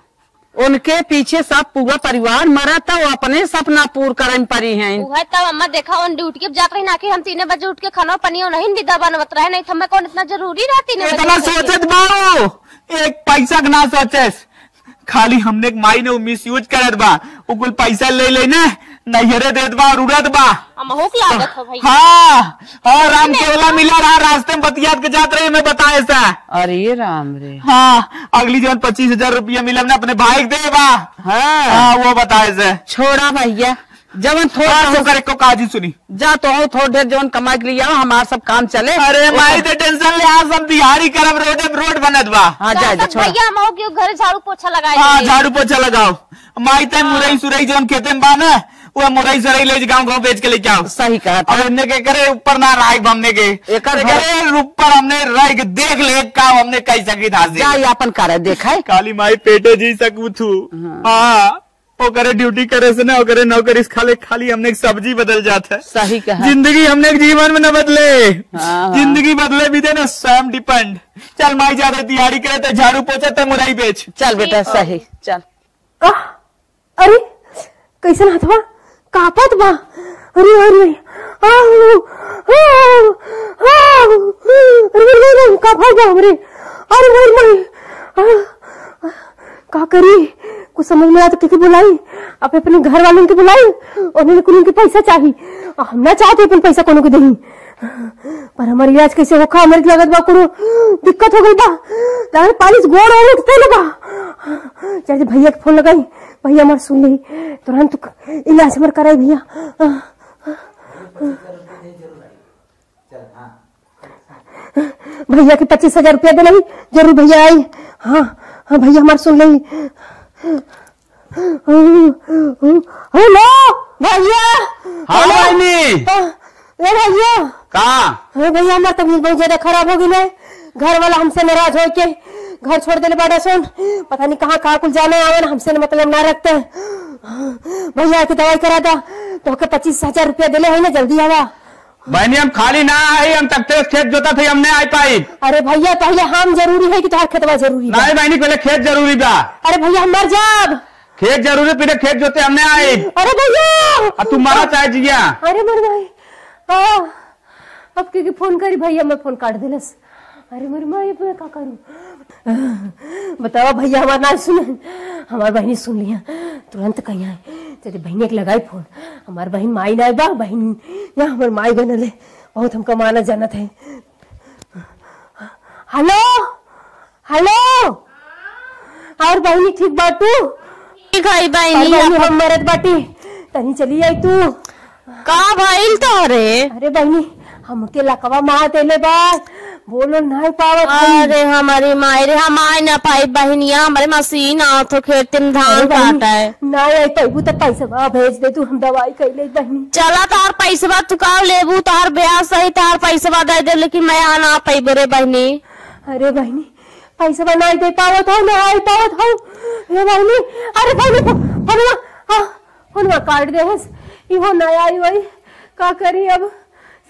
उनके पीछे सब पूरा परिवार मरा था, वो अपने सपना पूर करन परी हैं। उहे तब अम्मा देखा, उन ड्यूटी पे जात रही ना कि हम तीन बजे उठ के खाना पनियो नहीं विदा बनवत रहे, नहीं तो हमें कौन इतना जरूरी रहा तीन बजे इतना उठ के। सोचत बाऊ, एक पैसा के ना सोचेस। खाली हमने के माई ने वो मिसयूज करत बा, वो कुल पैसा ले ले ने, नैहरे देत बा और उड़त बा। हमहू के लागत हो भैया। हाँ, और राम केवला मिला रहा, रास्ते में बतियात के जात रही, मैं बताए सा। अरे राम रे। हाँ, अगली जौन पच्चीस हजार रुपया मिला ना अपने भाई के दे बा। हाँ। हाँ, वो बताए से। छोड़ा भैया, जवन थोड़ा हाँ, तो करे को काजी सुनी। जा तो हो, थोड़ ढेर जवन कमाई के लिए आओ, हमार सब काम चले। अरे माई, ते टेंशन ले, आज हम दिहाड़ी करब, रोडे पे रोड बनत बा। हाँ, जा, जा, छोड़ा। भैया, हम आओ के घर झाड़ू पोछा लगाए हाँ, देंगे। झाड़ू पोछा लगाओ। माई, ते हाँ। मुरई सुरई जवन खेते में बा ना, वो मुरई सुरई ले गाँव गाँव बेच के लेके आओ। सही कहा था। अब हमने के करे ऊपर ना रहे हमने के। एकर घर एकर ऊपर हमने रह के देख ले काम हमने कैसा की धासी। जा, ये अपन करे देखाए। काली माई पेटे जी सकू थू। हाँ। हाँ। ओकरे ड्यूटी करे से ना, ओकरे नौकरी से खाली, खाली हमने के सब्जी बदल जात है। सही कहा। जिंदगी हमने के जीवन में न बदले। हाँ, हाँ। जिंदगी बदले भी दे ना, स्वयं डिपेंड। चल माई, ज्यादा दिहाड़ी करे तो झाड़ू पोछा तो मुरई बेच। चल बेटा, ठीक है। सही, चल। आह, अरे, कैसन हथवा कांपत बा? अरे, अरे, आह, आह, आह, अरे, अरे, अरे, कांपत बा हमरे। अरे, अरे, अरे, आह, का करी? कुछ समझ में ना आवत, केके बुलाई? अब अपने घर वालन के बुलाई, उन्हें कुल के पैसा चाही। हम ना चाहते अपन पैसा कोनो के देही। पर हमार इलाज कैसे होखा? हमरे के लागत बा कोनो दिक्कत हो गइल बा। लागत पानी से गोड़ ओड़ उठते न बा। चल भैया के फोन लगाई, भैया हमार सुन ली, तुरंत इलाज हमार कराई भैया। भैया के पच्चीस हजार रुपया देले ही, जरूर भैया आई। हाँ, हाँ भैया हमार सुन ली। हेलो भैया। हाँ हेलो। बहिनी। हाँ, ए भैया। का? अरे भैया, हमार तबीयत बहुत ज्यादा खराब हो गई है। घर वाला हमसे नाराज होके घर छोड़ देले बाड़ा सुन। पता नहीं कहाँ कहाँ कुल जाने आवे ना, हमसे न मतलब ना रखते। भैया के दवाई करा दा, तो के पच्चीस हजार रुपया देले है ना, जल्दी आवा। बहिनी, हम खाली ना आई, हम तकते खेत जोता थे, हम नहीं आई पाई। अरे भैया, पहले हम जरूरी है कि तोहार खेतवा जरूरी बा? नहीं बहिनी, पहले खेत जरूरी बा। अरे भैया, हम मर जाब। खेत जरूरी, पहले खेत जोते हम नहीं आई। अरे भैया। अब तू मरा चाहे जिया। अरे मर गई। हाँ, अब के, के फोन करी भैया, मैं फोन काट देलस। अरे मोर माई, अब मैं का करूं? बतावा भैया, हमार ना सुन, हमार बहिनी सुन लिया, तुरंत कहीं आए। तेरे बहिनी के लगाई फोन, हमार बहिन माई ना बा, बहिन या हमार माई बनल है, बहुत हमका माना जानत है। हेलो, हेलो, और बहिनी ठीक बाटू? ठीक है बहिनी, अरे बहिनी, अपन हम मरत बाटी, तनी चली आई तू। का भइल तोहरे? अरे बहिनी, हमके लकवा मार देले बा, बोलो नाई पावत हई। अरे हमारी माई रे, हम आए ना पाई बहिनिया, हमारे मशीन आवत हो खेत में धान अरे बहिनी, काटा है। नाई आई पैबू त पैसवा भेज दे तू, हम दवाई कैले बहिनी। चला तोहर पैसवा तू का लेबू, तोहर ब्याह सही तोहर पैसवा दे दे, लेकिन मैं आ ना पैबो रे बहिनी। अरे बहिनी, पैसवा नाई दे पावत हो, नाई पावत हो। हे बहिनी, अरे बहिनी, फो-, फोनवा, आ, फोनवा काट देहस। इहो ना आई वही, का करी अब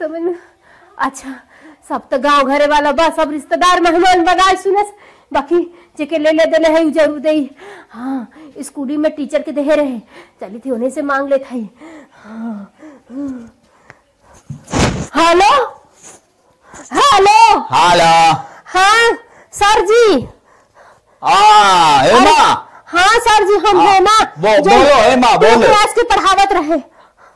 समझ में। अच्छा, सब त गाँव घरे वाला बा, सब रिश्तेदार मेहमान बनाए सुनस, बाकी जेके ले ले देले है उ जरूर देई। हाँ, स्कूटी में टीचर के देहे रहे, चली थी उन्हें से मांग लेत हई। हाँ। हेलो, हेलो। हेलो। हाँ सर जी। हाँ, हेमा। अरे, हाँ सर जी, हम हाँ, हेमा, बो-, जो बोलो हेमा, जो बोलो। क्लास के पढ़ावत रहे।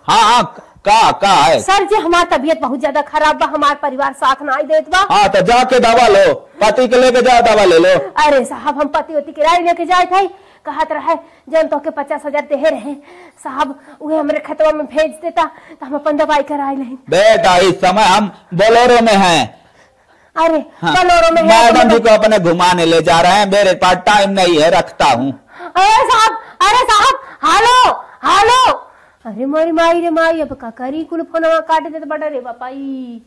हाँ, हाँ, का, का है? सर जी, हमार तबीयत बहुत ज्यादा खराब बा, हमार परिवार साथ नाई देत बा। हाँ, तो जाके दवा लो, पति के लेके जाओ, दवा ले लो। अरे साहब, हम पति वति के नाई लेके जाए थे, कहत रहे, जौन तोहके पचास हजार देहे रहे साहब, उहे हमरे खतवा में भेज देता, तो हम अपन दवाई कराए लें। बेटा, इस समय हम बोलेरो में हैं। अरे, हाँ, बोलेरो में है, मैडम जी को अपने घुमाने ले जा रहे हैं, मेरे पास टाइम नहीं है, रखता हूँ। अरे साहब, अरे साहब, हेलो, हेलो। अरे मोरी माई रे माई, अब का करी, कुल फोनवा काट देत बाटे रे बापाई।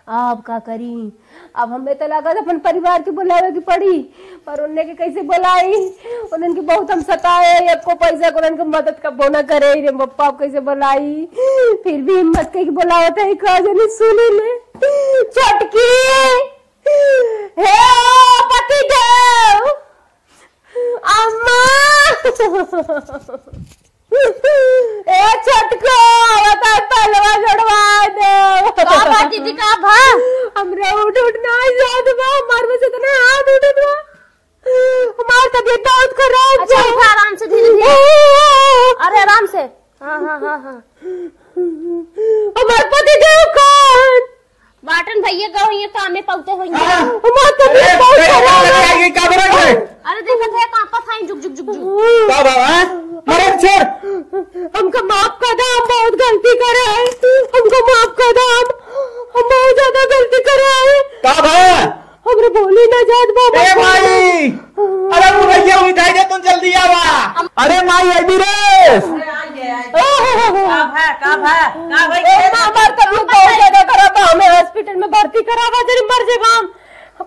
अब का करी, अब हमें तो लागत अपन परिवार के बुलावे के पड़ी, पर उन्हें के कैसे बुलाई? उन्हन के बहुत हम सताए, एको पैसा को उन्हन के मदद कबो ना करे रे पप्पा, अब कैसे बुलाई? फिर भी हिम्मत कइके बुलावत है, का जाने सुनी ले। छोटकी, हे ओ पति देव, अम्मा, ए छोटको, बता पलवा जोड़वा दे। का बा दीदी, का बा? हमरा उठ उठ ना जात बा, हमार बस इतना हाथ उठत बा। हमार तबीयत बहुत खराब अच्छा, बा। उठा आराम से, धीरे धीरे। अरे आराम से। हाँ, हाँ, हाँ, हाँ। हमार पति देव कौन? बाटन भैया गए होइए, काम में पहुंचे होइए। हाँ। हमार तबीयत अरे, बहुत अरे, खराब अरे, है। ये क्या बोल रहे हैं? अरे देखत है, कांपत है, जुग, जुग, जुग, जुग। का बाबा? मरे छोड़। हमका माफ कर दो, हम बहुत गलती करे हैं। हमका माफ कर दो, हम, हम बहुत ज्यादा गलती करे हैं। का बा? हमरे बोली ना जात बा, ए माई! अरे वो भैया उठाई दे, तुम जल्दी आवा। अरे माई, आई भी रे। अरे आई है, आई है। का भा, का भा, का भाई? ए माँ, हमार तबीयत बहुत ज्यादा खराब बा, हमें हॉस्पिटल में भर्ती करावा, जरी मर जेबा हम।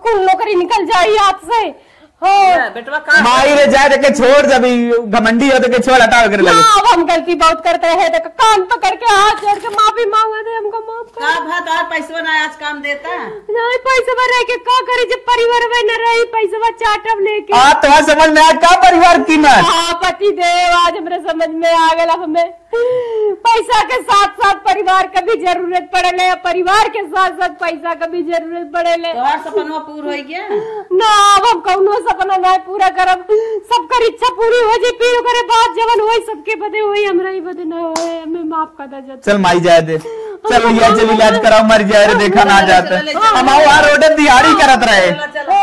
कुल नौकरी निकल जाई हाथ से। हाँ। ए, बेटवा का माई रे, जाए देके छोड़, जब ई घमंडी हो देके छोड़, हटाओ एकरे ना, लगे। अब हम गलती बहुत करते हैं, तो कान पकड़ के हाथ जोड़ के माफी मांगा दे, हमको माफ कर। का भा, तोहार पैसवा ना आज काम देता? नहीं, पैसवा रह के का करी, जब परिवार में न रही, पैसवा चाटब लेके। आ, तोहार समझ में आया का परिवार की ना? हाँ, पति देव, आज हमरे समझ में आ गया, अब हमें पैसा के साथ साथ परिवार का भी जरूरत पड़ेले, परिवार के साथ साथ पैसा का भी जरूरत पड़ेले। तोहार सपनवा पूर होई गया? ना, अब हम कौनो सपना ना पूरा करब, सबकर इच्छा पूरी हो जाई, फिर ओकरे बाद जवन होई सबके बदे होई, हमरा ही बदे ना होए, हमें माफ कर दे। चल माई जाए दे, चल लिया, चल इलाज कराओ, मर जाए रे, देखा ना जाता। चलो, चलो, चलो। हम आओ, आ रोडे दिहाड़ी करत रहे। चलो, चलो।